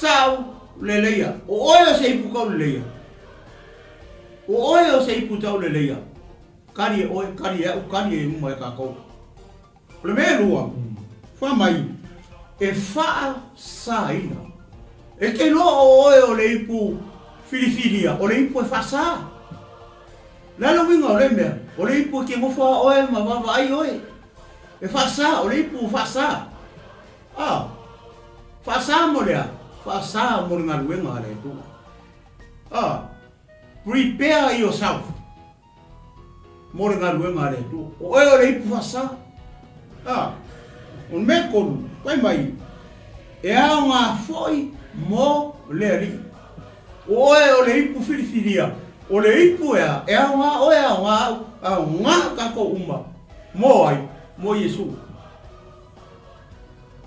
tau leleia. O oe o se ipu tau leleia. O oe o se ipu tau leleia. Kali e oe, kali e au, kali e uma e kakou. O le mea e lua, fai mai, e faasaina. E te iloa o oe o le ipu filifilia, o le ipu e faasa. O le a le uiga o lea mea? O le ipu e te nofo lava oe ma vaavaai oe. E faasa, o le ipu faasa. A, faasa mo le a? Faasa mo le galuega a le Atua. A, prepare yourself. Mo le galuega a le Atua. O oe o le ipu faasa. A, o le mea tonu, fai mai, e aoga foi mo le Alii. O oe o le ipu filifilia, o le ipu e a, e aoga oe, aoga au, aoga tatou uma. Mo ai? mo Iesu.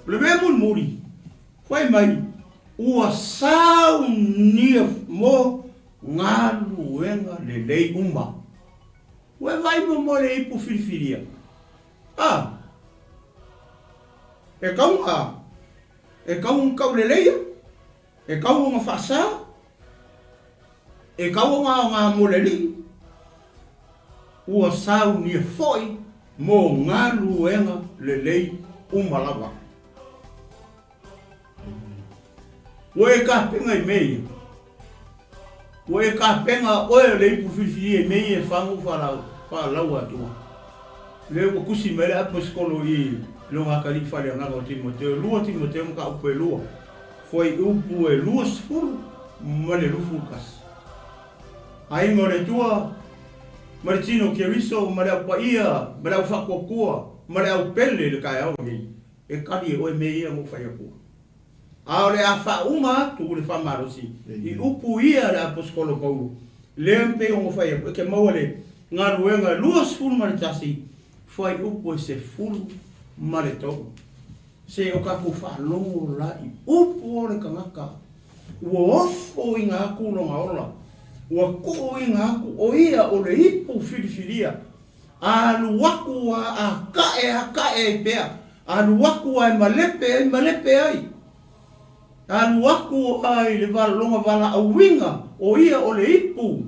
O le mea mulimuli, fai mai, ua saunia mo galuega lelei uma. Ua e vaai mo mo le ipu filifilia? A! E kau a, e kau ona kau leleia, e kau ona faasa, e kau ona aoga mo le alii, ua saunia foi mo galuega lelei uma lava. Ua e kapega i mea ia. Ua e kapega oe o le ipu filifilia i mea ia e fagu faalaua atua. Lea ua tusi mai le aposetolo i lona atalii faaleagaga o Timoteo, 2 Timoteo mataupu e 2, fuaiupu e 20 ma le 21. Aiga o le Atua, ma le tino o Keriso, ma le au paia, ma le au faatuatua, ma le au pele i le taeao lenei, E kali e oe mea ia na ou fai atua. A o le a faauma atu le faamalosi i upu ia a le Aposetolo Paulo, lea e pei ona fai atu, e te maua le galuega e 21 fuaiupu e 13. Se o tatou faalogo la i upu o le tagata ua ofoina atu lona ola, ua tuuina atu o ia o le ipu filifilia Alu aku a a kaʻe a kaʻe ai pea, alu aku a e malepe ai malepe ai. Alu aku a i le lona valaauina o ia o le ipu,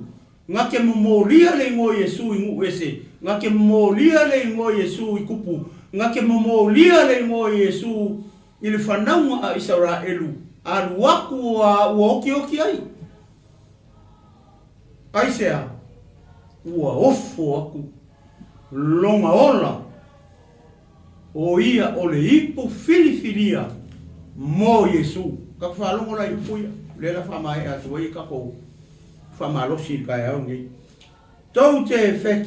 na te momolia le igoa o Iesu i nuu ese, na te momolia le igoa o Iesu i kupu, na te momolia le igoa o Iesu i le fanauga a Isaraelu, alu aku a ua okioki ai. Aisea? Ua ofo aku lona ola, o ia o le ipu filifilia mo Iesu. Ka faalogo la i upu ia, lea la faamaea atu ai tatou faamalosi i le taeao lenei. Tou te fe,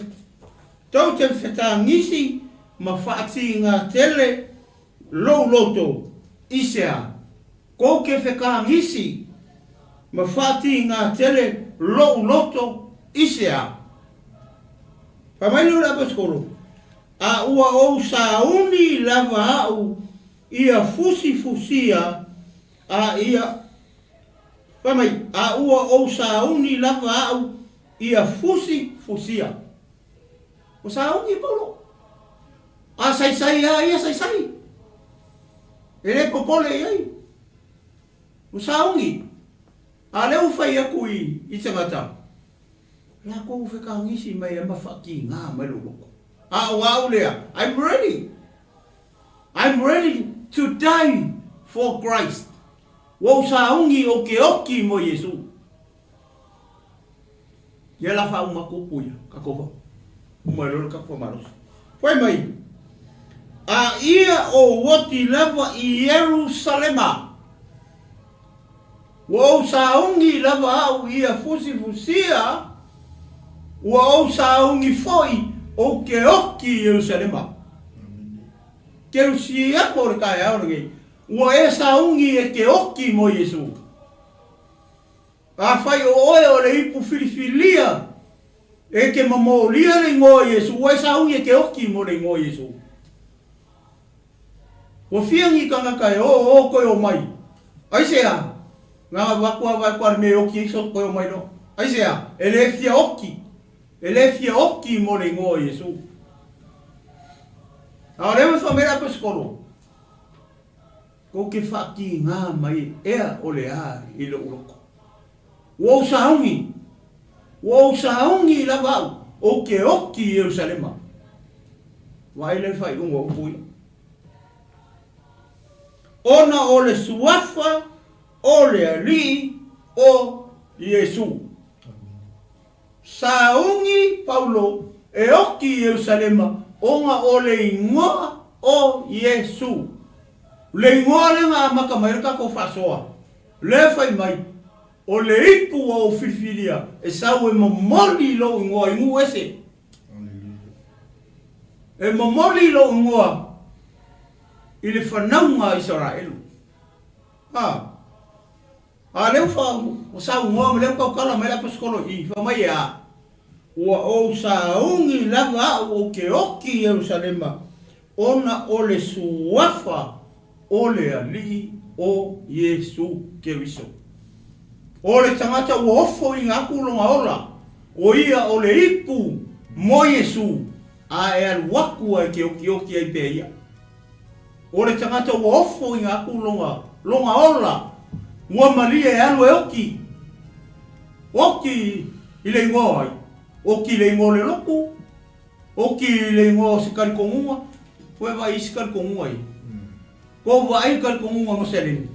tou te fetagisi ma faatiga tele lou loto i se a? Kou ke whekangisi ma whati nga tele lou loto i se a? Fai mai lea o le Aposetolo, A ua ou sauni lava a'u ia fusifusia a ia, fai mai, a ua ou sauni lava a'u ia fusifusia. Ua sauni e Paulo. A saisai a ia saisai. E le popole i ai. Ua sauni. A lea ua fai atu i, i tagata, lakou fekagisi mai ai ma faatiga mai lou loto. A o au lea, I'm ready. I'm ready to die for Christ. Ua ou sauni ou te oki mo Iesu. Ia la faauma atu upu ia, tatou fa, uma ai loa le tatou faamalosi. Fai mai, A ia ou oti lava i Ierusalema, ua ou sauni lava au ia fusifusia, ua ou sauni foi ou te oki i Ierusalema. Kerusiamo o le taeao lenei, ua e sauni e te oki mo Iesu. Afai o oe o le ipu filifilia e te momolia le igoa o Iesu, ua e sauni e te oki mo le igoa o Iesu. Ua fia ni tagata e o o koe o mai. Aisea? Na avatu a vae koa le mea e oki ai so koe o mai loa. Aisea? E le fia oki. E le fia oki mo le igoa o Iesu. A o lea ua fai mai le Aposetolo, Kou ke whaakiinga mai ea o le a i lou loko. Ua ou sauni, ua ou sauni lava au, ou ke oki i Ierusalema. Vaai la i le faaiuga o upu ia. Ona o le suafa o le Alii o Iesu. Sauni Paulo e oki i Ierusalema ona o le igoa o Iesu. Le igoa lea na amata mai ai le tatou faasoa, lea fai mai, O le ipu ua ou filifilia e sau e momoli i lou igoa i nuu ese. E momoli i lou igoa i le fanauga a Isaraelu. A. A lea ua saunoa ma lea ua tautala mai le Aposetolo i i, fai mai e a? Ua ou sauni lava au ou te oki i Ierusalema, Ona o le suafa o le Alii o Iesu Keriso. O le tagata ua ofoina aku lona ola, o ia o le ipu mo Iesu, a e alu aku a e ke okioki ai pea ia. O le tagata ua ofoina aku lona, lona ola, ua malie e alu e oki, oki i le igoa o ai? Oki i le igoa o le lotu, Oki i le igoa o se kalikonuga, koe vaai isi kalikonuga ia. Kou vaai kalikonuga ma seleni.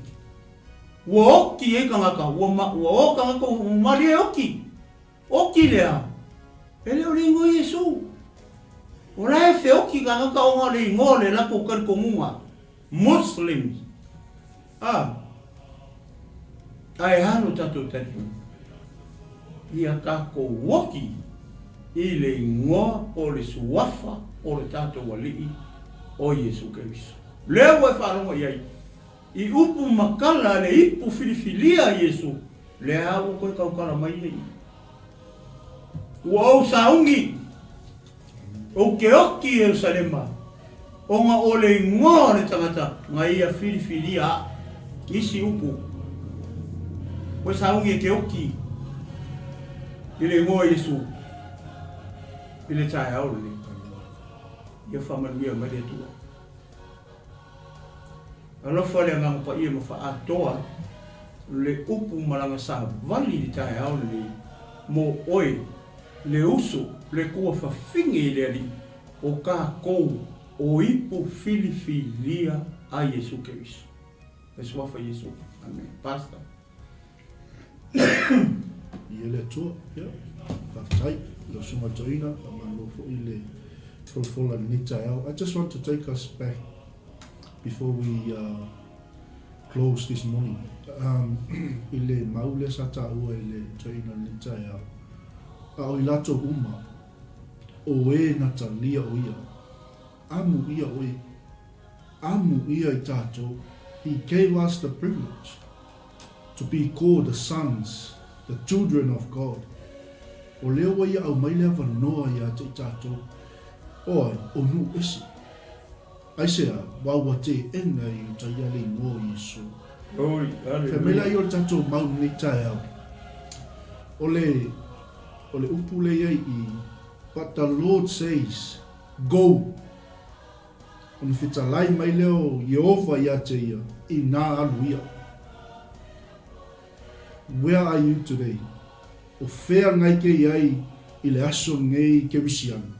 Ua oki ai tagata, ua ma, ua o tagata ua malie oki. Oki lea, e le o le igoa Iesu. O la e feoki tagata ona o le igoa o le latou kalikonuga, Muslims. A, ae a lo tatou talitonuga? Ia tatou oki i le igoa o le Suafa o le tatou Alii o Iesu Keriso. Lea ua e faalogo i ai i upu makala a le ipu filifilia a Iesu, lea ua toe tautala mai ia i i. Ua ou sauni Ou te oki i Ierusalema, ona o le igoa o le tagata na ia filifilia aʻu. Nisi upu, Ua sauni e te oki i le igoa o Iesu i le taeao lenei. Ia faamanuia mai le Atua. Alofa le Agaga Paia ma faaatoa le upu ma lana savali i le taeao lenei mo oe. Le uso, le tuafafine i le Alii, o tatou o ipu filifilia a Iesu Keriso. Le Suafa Iesu. Amene. Pastor. Ia le Atua, ia, faafetai i lau Susuga Toeaina, faamalo foi le folafola i lenei taeao. I just want to take us back before we uh, close this morning. Um, I le mau lea sa taua e le toeaina i lenei taeao, A o i latou uma, o e na talia o ia, amu ia oe, amu ia i tatou, he gave us the privilege to be called the sons, the children of God. O lea ua ia aumai le avanoa ia te i tatou, o ai, o nuu ese. Aisea, wa ua teena i uta ia le igoa o Iesu. Fai mai la ia o le tatou mau lenei taeao, o le, o le upu lea i ai i, But the Lord says, Go! Ona fetalai mai lea o Ieova ia te ia, inā alu ia. Where are you today? O fea ngai ke i ai i le aso lenei Kerisiano?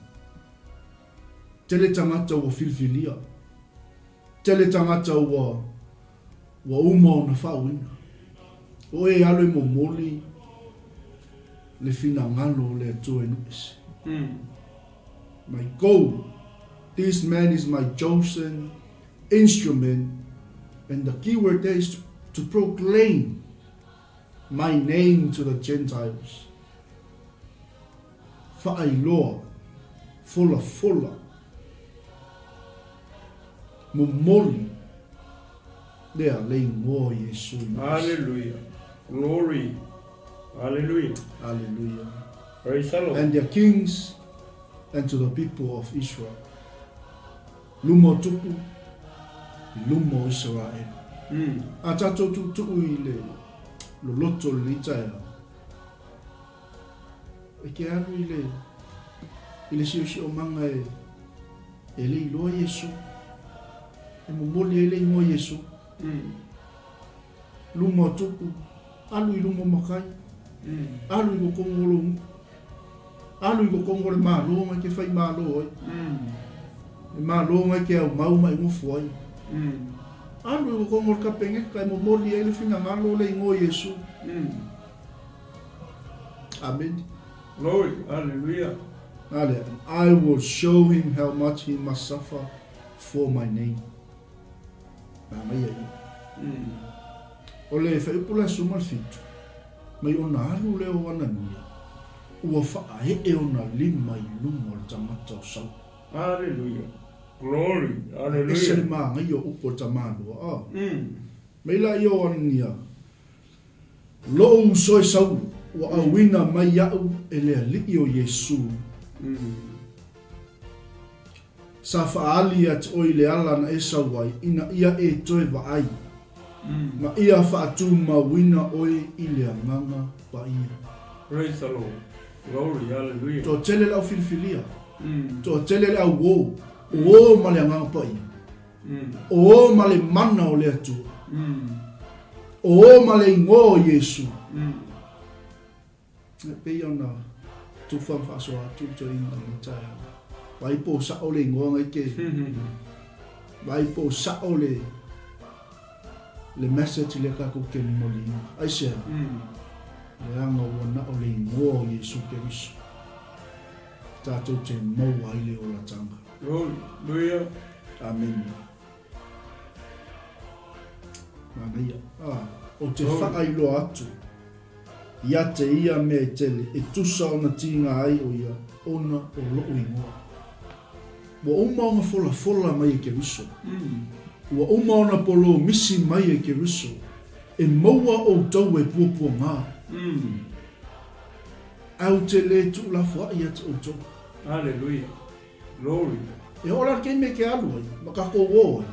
Tele tagata ua filifilia. Tele tagata ua ua uma ona faauiga. O e alu e momoli le finagalo o le Atua e Nu'uese. My go, this man is my chosen instrument and the key word there is to, to proclaim my name to the Gentiles. Faailoa, folafola, momoli lea le igoa o Iesu i Mose. Hallelujah. Glory. Hallelujah. Hallelujah. Praise the Lord. And their kings and to the people of Israel. Luma o Tupu, i luma o Isaraelu. A tatou tuutuu i le loloto o lenei taeao, E ke alu i le, i le siosiomaga e, e le iloa Iesu. E momoli ai le igoa Iesu. Luma o Tupu, alu i luma o makai. Alu i kokongo o lou nuu. Alu i kokongo o le Malo ngai ke whai Malo ai. E Malo ngai ke au mau ma e ngofo ai. Alu i kokongo o le Kapeneta e momoli ai le finagalo o le igoa Iesu. Amen. Glory, hallelujah. Nale, and I will show him how much he must suffer for my name. Nā mai ai. O le whaiupu la suma le fitu, mai ona alu lea o Anania, ua whaaee ona lima i luma o le tangata o Saulu. Hallelujah. Glory, hallelujah. Ese le māngai o upu o le tamālua. Oh. Mai la ia o Anania, Lou uso e Saulu, ua auina mai iaʻu e le Alii o Iesu. Sa faaali ia te oe i le ala na e sau ai, ina ia e toe vaai, ma ia faatumauina oe i le Agaga Paia. Praise the Lord. Glory, hallelujah. Toatele le au filifilia, toatele le au ō, o ō ma le Agaga Paia, o ō ma le mana o le Atua, o ō ma le Igoa o Iesu. E pei ona tufa ma faasoa atu le toeaina o lenei taeao. Vaai po o sa'o le igoa ngai ke Vaai po o sa'o le le message lea tatou te momoliina. Aisea? Leaga ua na o le igoa o Iesu Keriso tatou te maua ai le olataga. Hallelujah. Amene. Manaia. Ah, ou te faailoa atu ia te ia mea e tele e tusa ona tiga ai o ia ona o loʻu igoa. Ua uma ona folafola mai e Keriso. Ua uma ona polomisi mai e Keriso e maua outou e puapuagā. Ae ou te lē tuulafoaʻi ia te outou. Hallelujah. Glory. E oo la le taimi e te alu ai ma tatou o ai,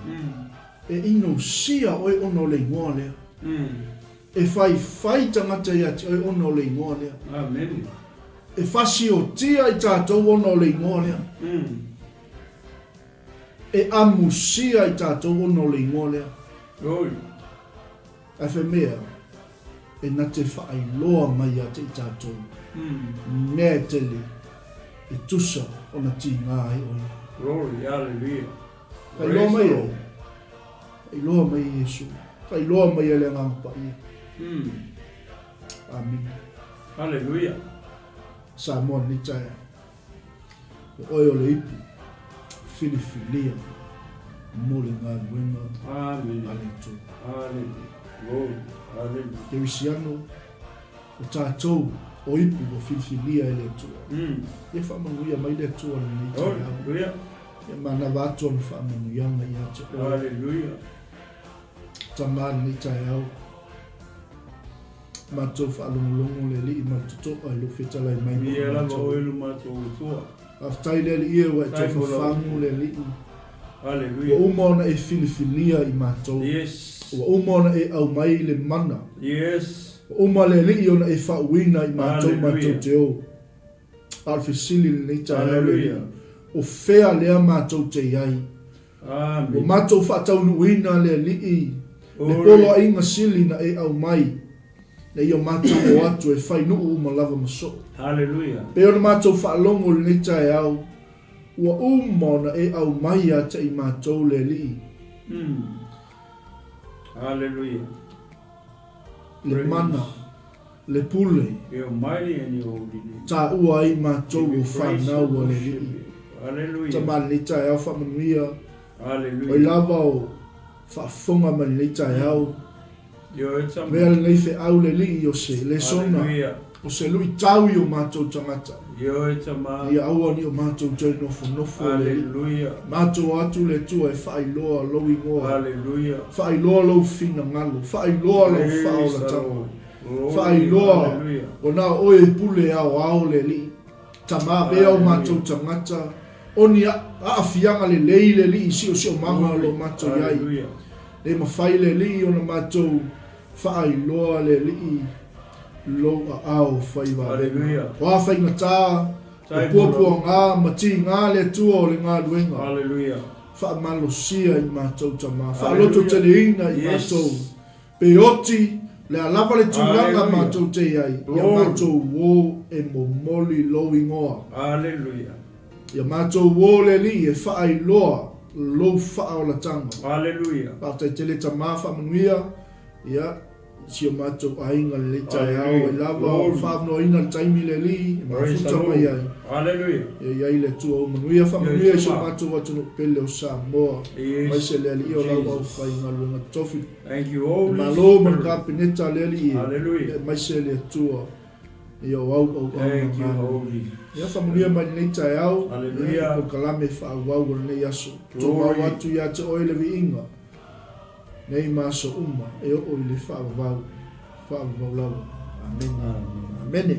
e inosia oe ona o le igoa lea. E faifai tagata ia te oe ona o le igoa lea. Amen. E fasiotia i tatou ona o le igoa lea. E amusia i tatou ona o le igoa lea. Glory. Ae fai mea, e na te faailoa mai ia te i tatou mea e tele e tusa ona tiga ai o ia. Glory, hallelujah. Faailoa mai ai, faailoa mai e Iesu, faailoa mai e le Agaga Paia. Amene. Hallelujah. Samoa lenei taeao. O oe o le ipu filifilia mo le galuega a le Atua. Kerisiano, o tatou o ipu ua filifilia e le Atua. Ia faamanuia mai le Atua i lenei taeao. Ia manava atu ona faamanuiaga ia te oe. Tama lenei taeao. Matou faalogologo le Alii ma le Totoa i lou fetalai mai mo i matou. Oe lo matou Atua. Faafetai le Alii e ua e toe fafagu le Alii. Ua uma ona e filifilia i matou. Ua uma ona e aumai le mana. Ua uma le Alii ona e faauuina i matou matou te o. A o le fesili i lenei taeao le Alii, o fea lea matou te i ai? Ua matou faataunuuina le Alii, le poloaiga sili na e aumai, ina ia matou o atu e fai nuu uma lava ma soo. Pei ona matou faalogo i lenei taeao, ua uma ona e aumai ia te i matou le Alii. Le mana. Le pule, taua ai matou o fanau a le Alii. Tama lenei taeao faamanuia, oi lava o faafofoga mai lenei taeao. Avea lenei feau le Alii o se lesona, o se luitau i o matou tagata. Ia aua ne i o matou toe nofonofo le Alii. Matou o atu le Atua e faailoa lou igoa, faailoa lou finagalo, faailoa lau faaolataga. Faailoa, ua na o oe e pule aoao le Alii. Tama avea o matou tagata, o ni aafiaga lelei le Alii i siosiomaga o lo o matou i ai. Le mafai le Alii ona matou faailoa le Alii lou aao fai vavega. O a faigata, o puapuaga ma tiga le Atua o le galuega. Faamalosia i matou tama, faalototeleina i matou. Pe oti, le a lava le tulaga matou te i ai, ia matou uō e momoli lou igoa. Aleluia. Ia matou uō le Alii e faailoa lou faaolataga. Aleluia. Faafetai tele Tama faamanuia, ia, i si o matou aiga lenei taeao ai lava o faavanoaina le taimi le Alii e mafuta mai ai. Aleluia. Ia i ai le Atua ou manuia, faamanuia i si o matou atunuu pele o Samoa, aemaise le Alii o lau aufaigaluega tofi. Thank you Holy Le Malo ma le Kapeneta a le Alii e, Hallelujah. aemaise le Atua ia o au auauna Thank you galulue. Holy Ia faamanuia mai lenei taeao, ia Hallelujah. i polokalame faaauau o lenei aso. Tumau Glory. atu ia te oe le viiga, nei ma aso uma e oo i le faavavau, faavavau lava. Amene. Amen. Amene.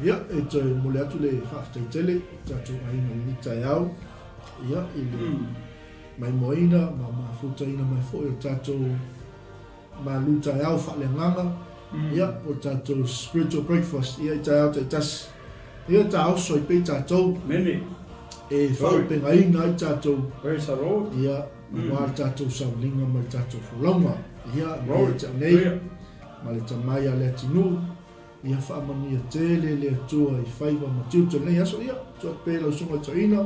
Ia, e toe momoli atu le faafetai tele i tatou aiga i lenei taeao, ia, i le maimoaina ma mafutaina mai foi o tatou malu taeao faaleagaga, ia, po o tatou spiritual breakfast, ia, i taeao taitasi. Ia, taoso ai pea i tatou. Amene. E faaaupegaina ai tatou. Praise the Lord. Ia, aua le tatou sauniga ma le tatou folauga. Ia, mai ia te au nei, ma le tama ia Leatinuu, Ia faamanuia tele le Atua i faiva ma tiute o lenei aso. Ia, tuu atu pea i lau Susuga i le Toeaina,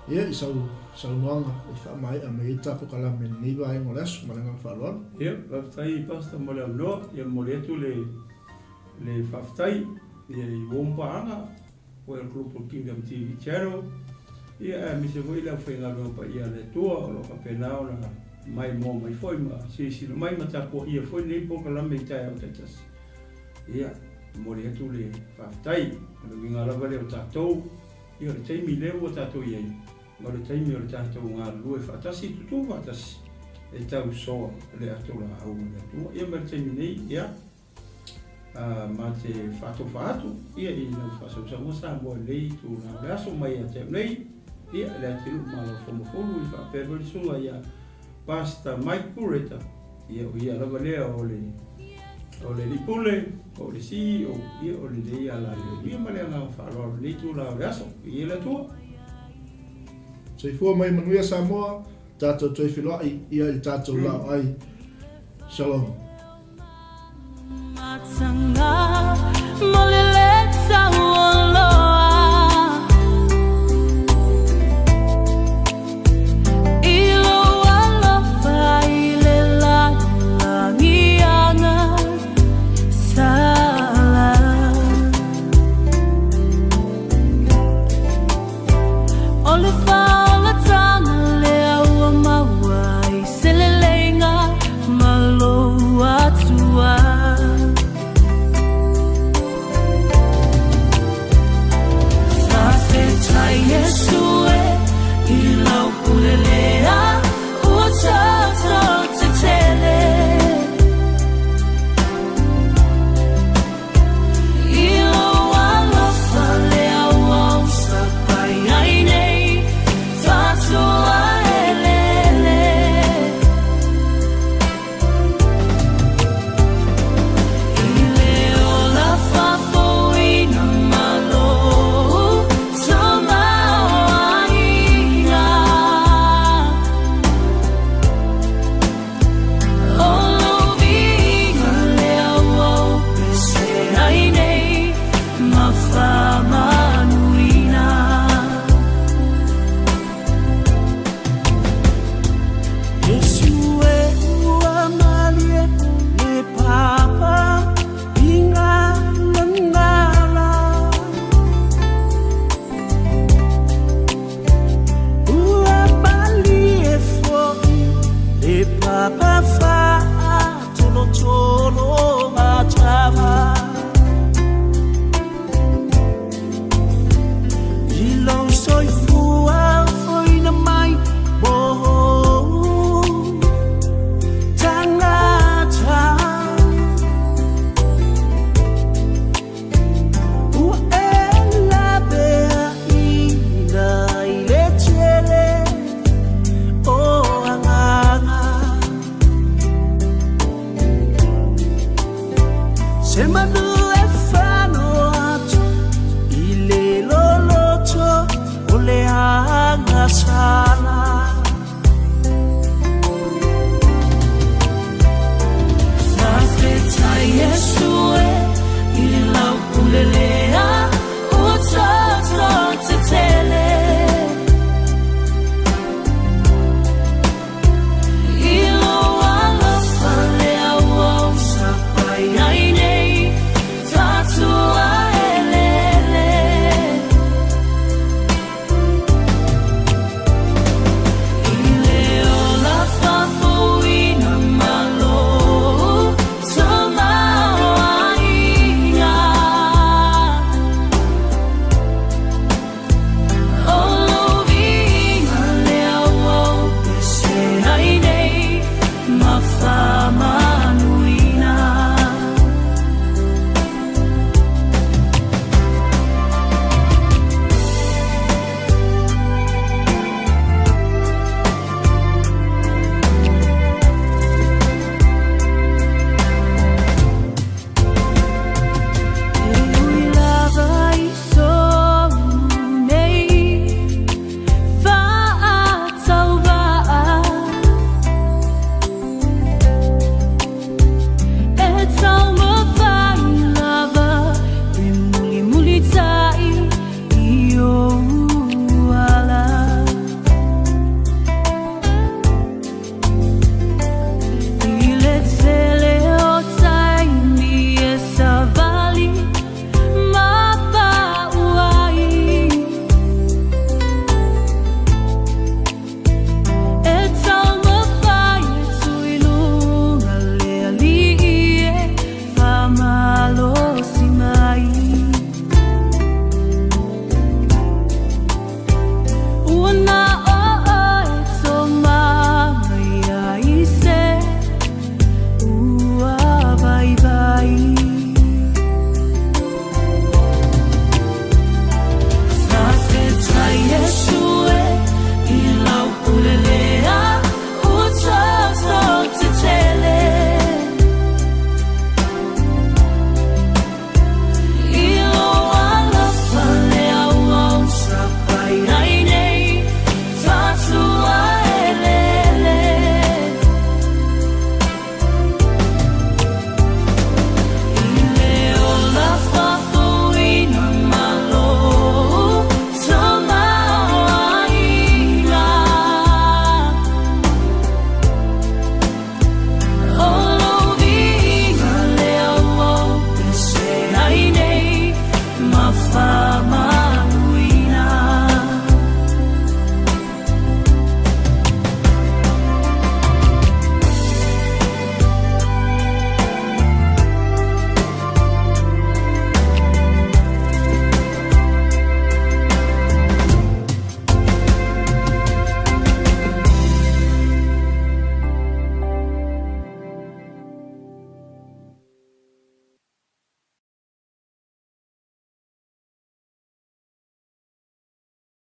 ia, i sau saunoaga e faamaea mai ai le ta polokalame i lenei vaega o le aso. Ma le agaga faaaloalo. Ia, faafetai Pastor mo le avanoa. Ia momoli atu le le faafetai ia i uo ma paaga o le Global Kingdom TV Channel, ia aemaise foi le aufaigaluega paia a le Atua o lo o faapena ona maimoa mai foi ma silasila mai ma tapuaia foi lenei polokalame i taeao taitasi. Ia, momoli atu le faafetai. O le uiga lava lea o tatou, ia o le taimi lea ua tatou i ai, o le taimi o le tatou galulue faatasi, tutu faatasi e tausoa le ato laau a le Atua. Ia ma le taimi nei, ia, ma te faatofa atu ia i lau faasausauga Samoa i lenei itula o le aso mai ia te au nei, ia, Leatinuu Malaofomafulu i faapea foi le susuga ia Pastor Mike Bureta, ia o ia lava lea o le o le alii pule, o le CEO, ia o lenei alaleo. Ia ma le agaga faaaloalo i lenei itula o le aso. Viia le Atua. Soifua mai manuia Samoa, tatou toe feiloai ia i le tatou laoai. Shalom.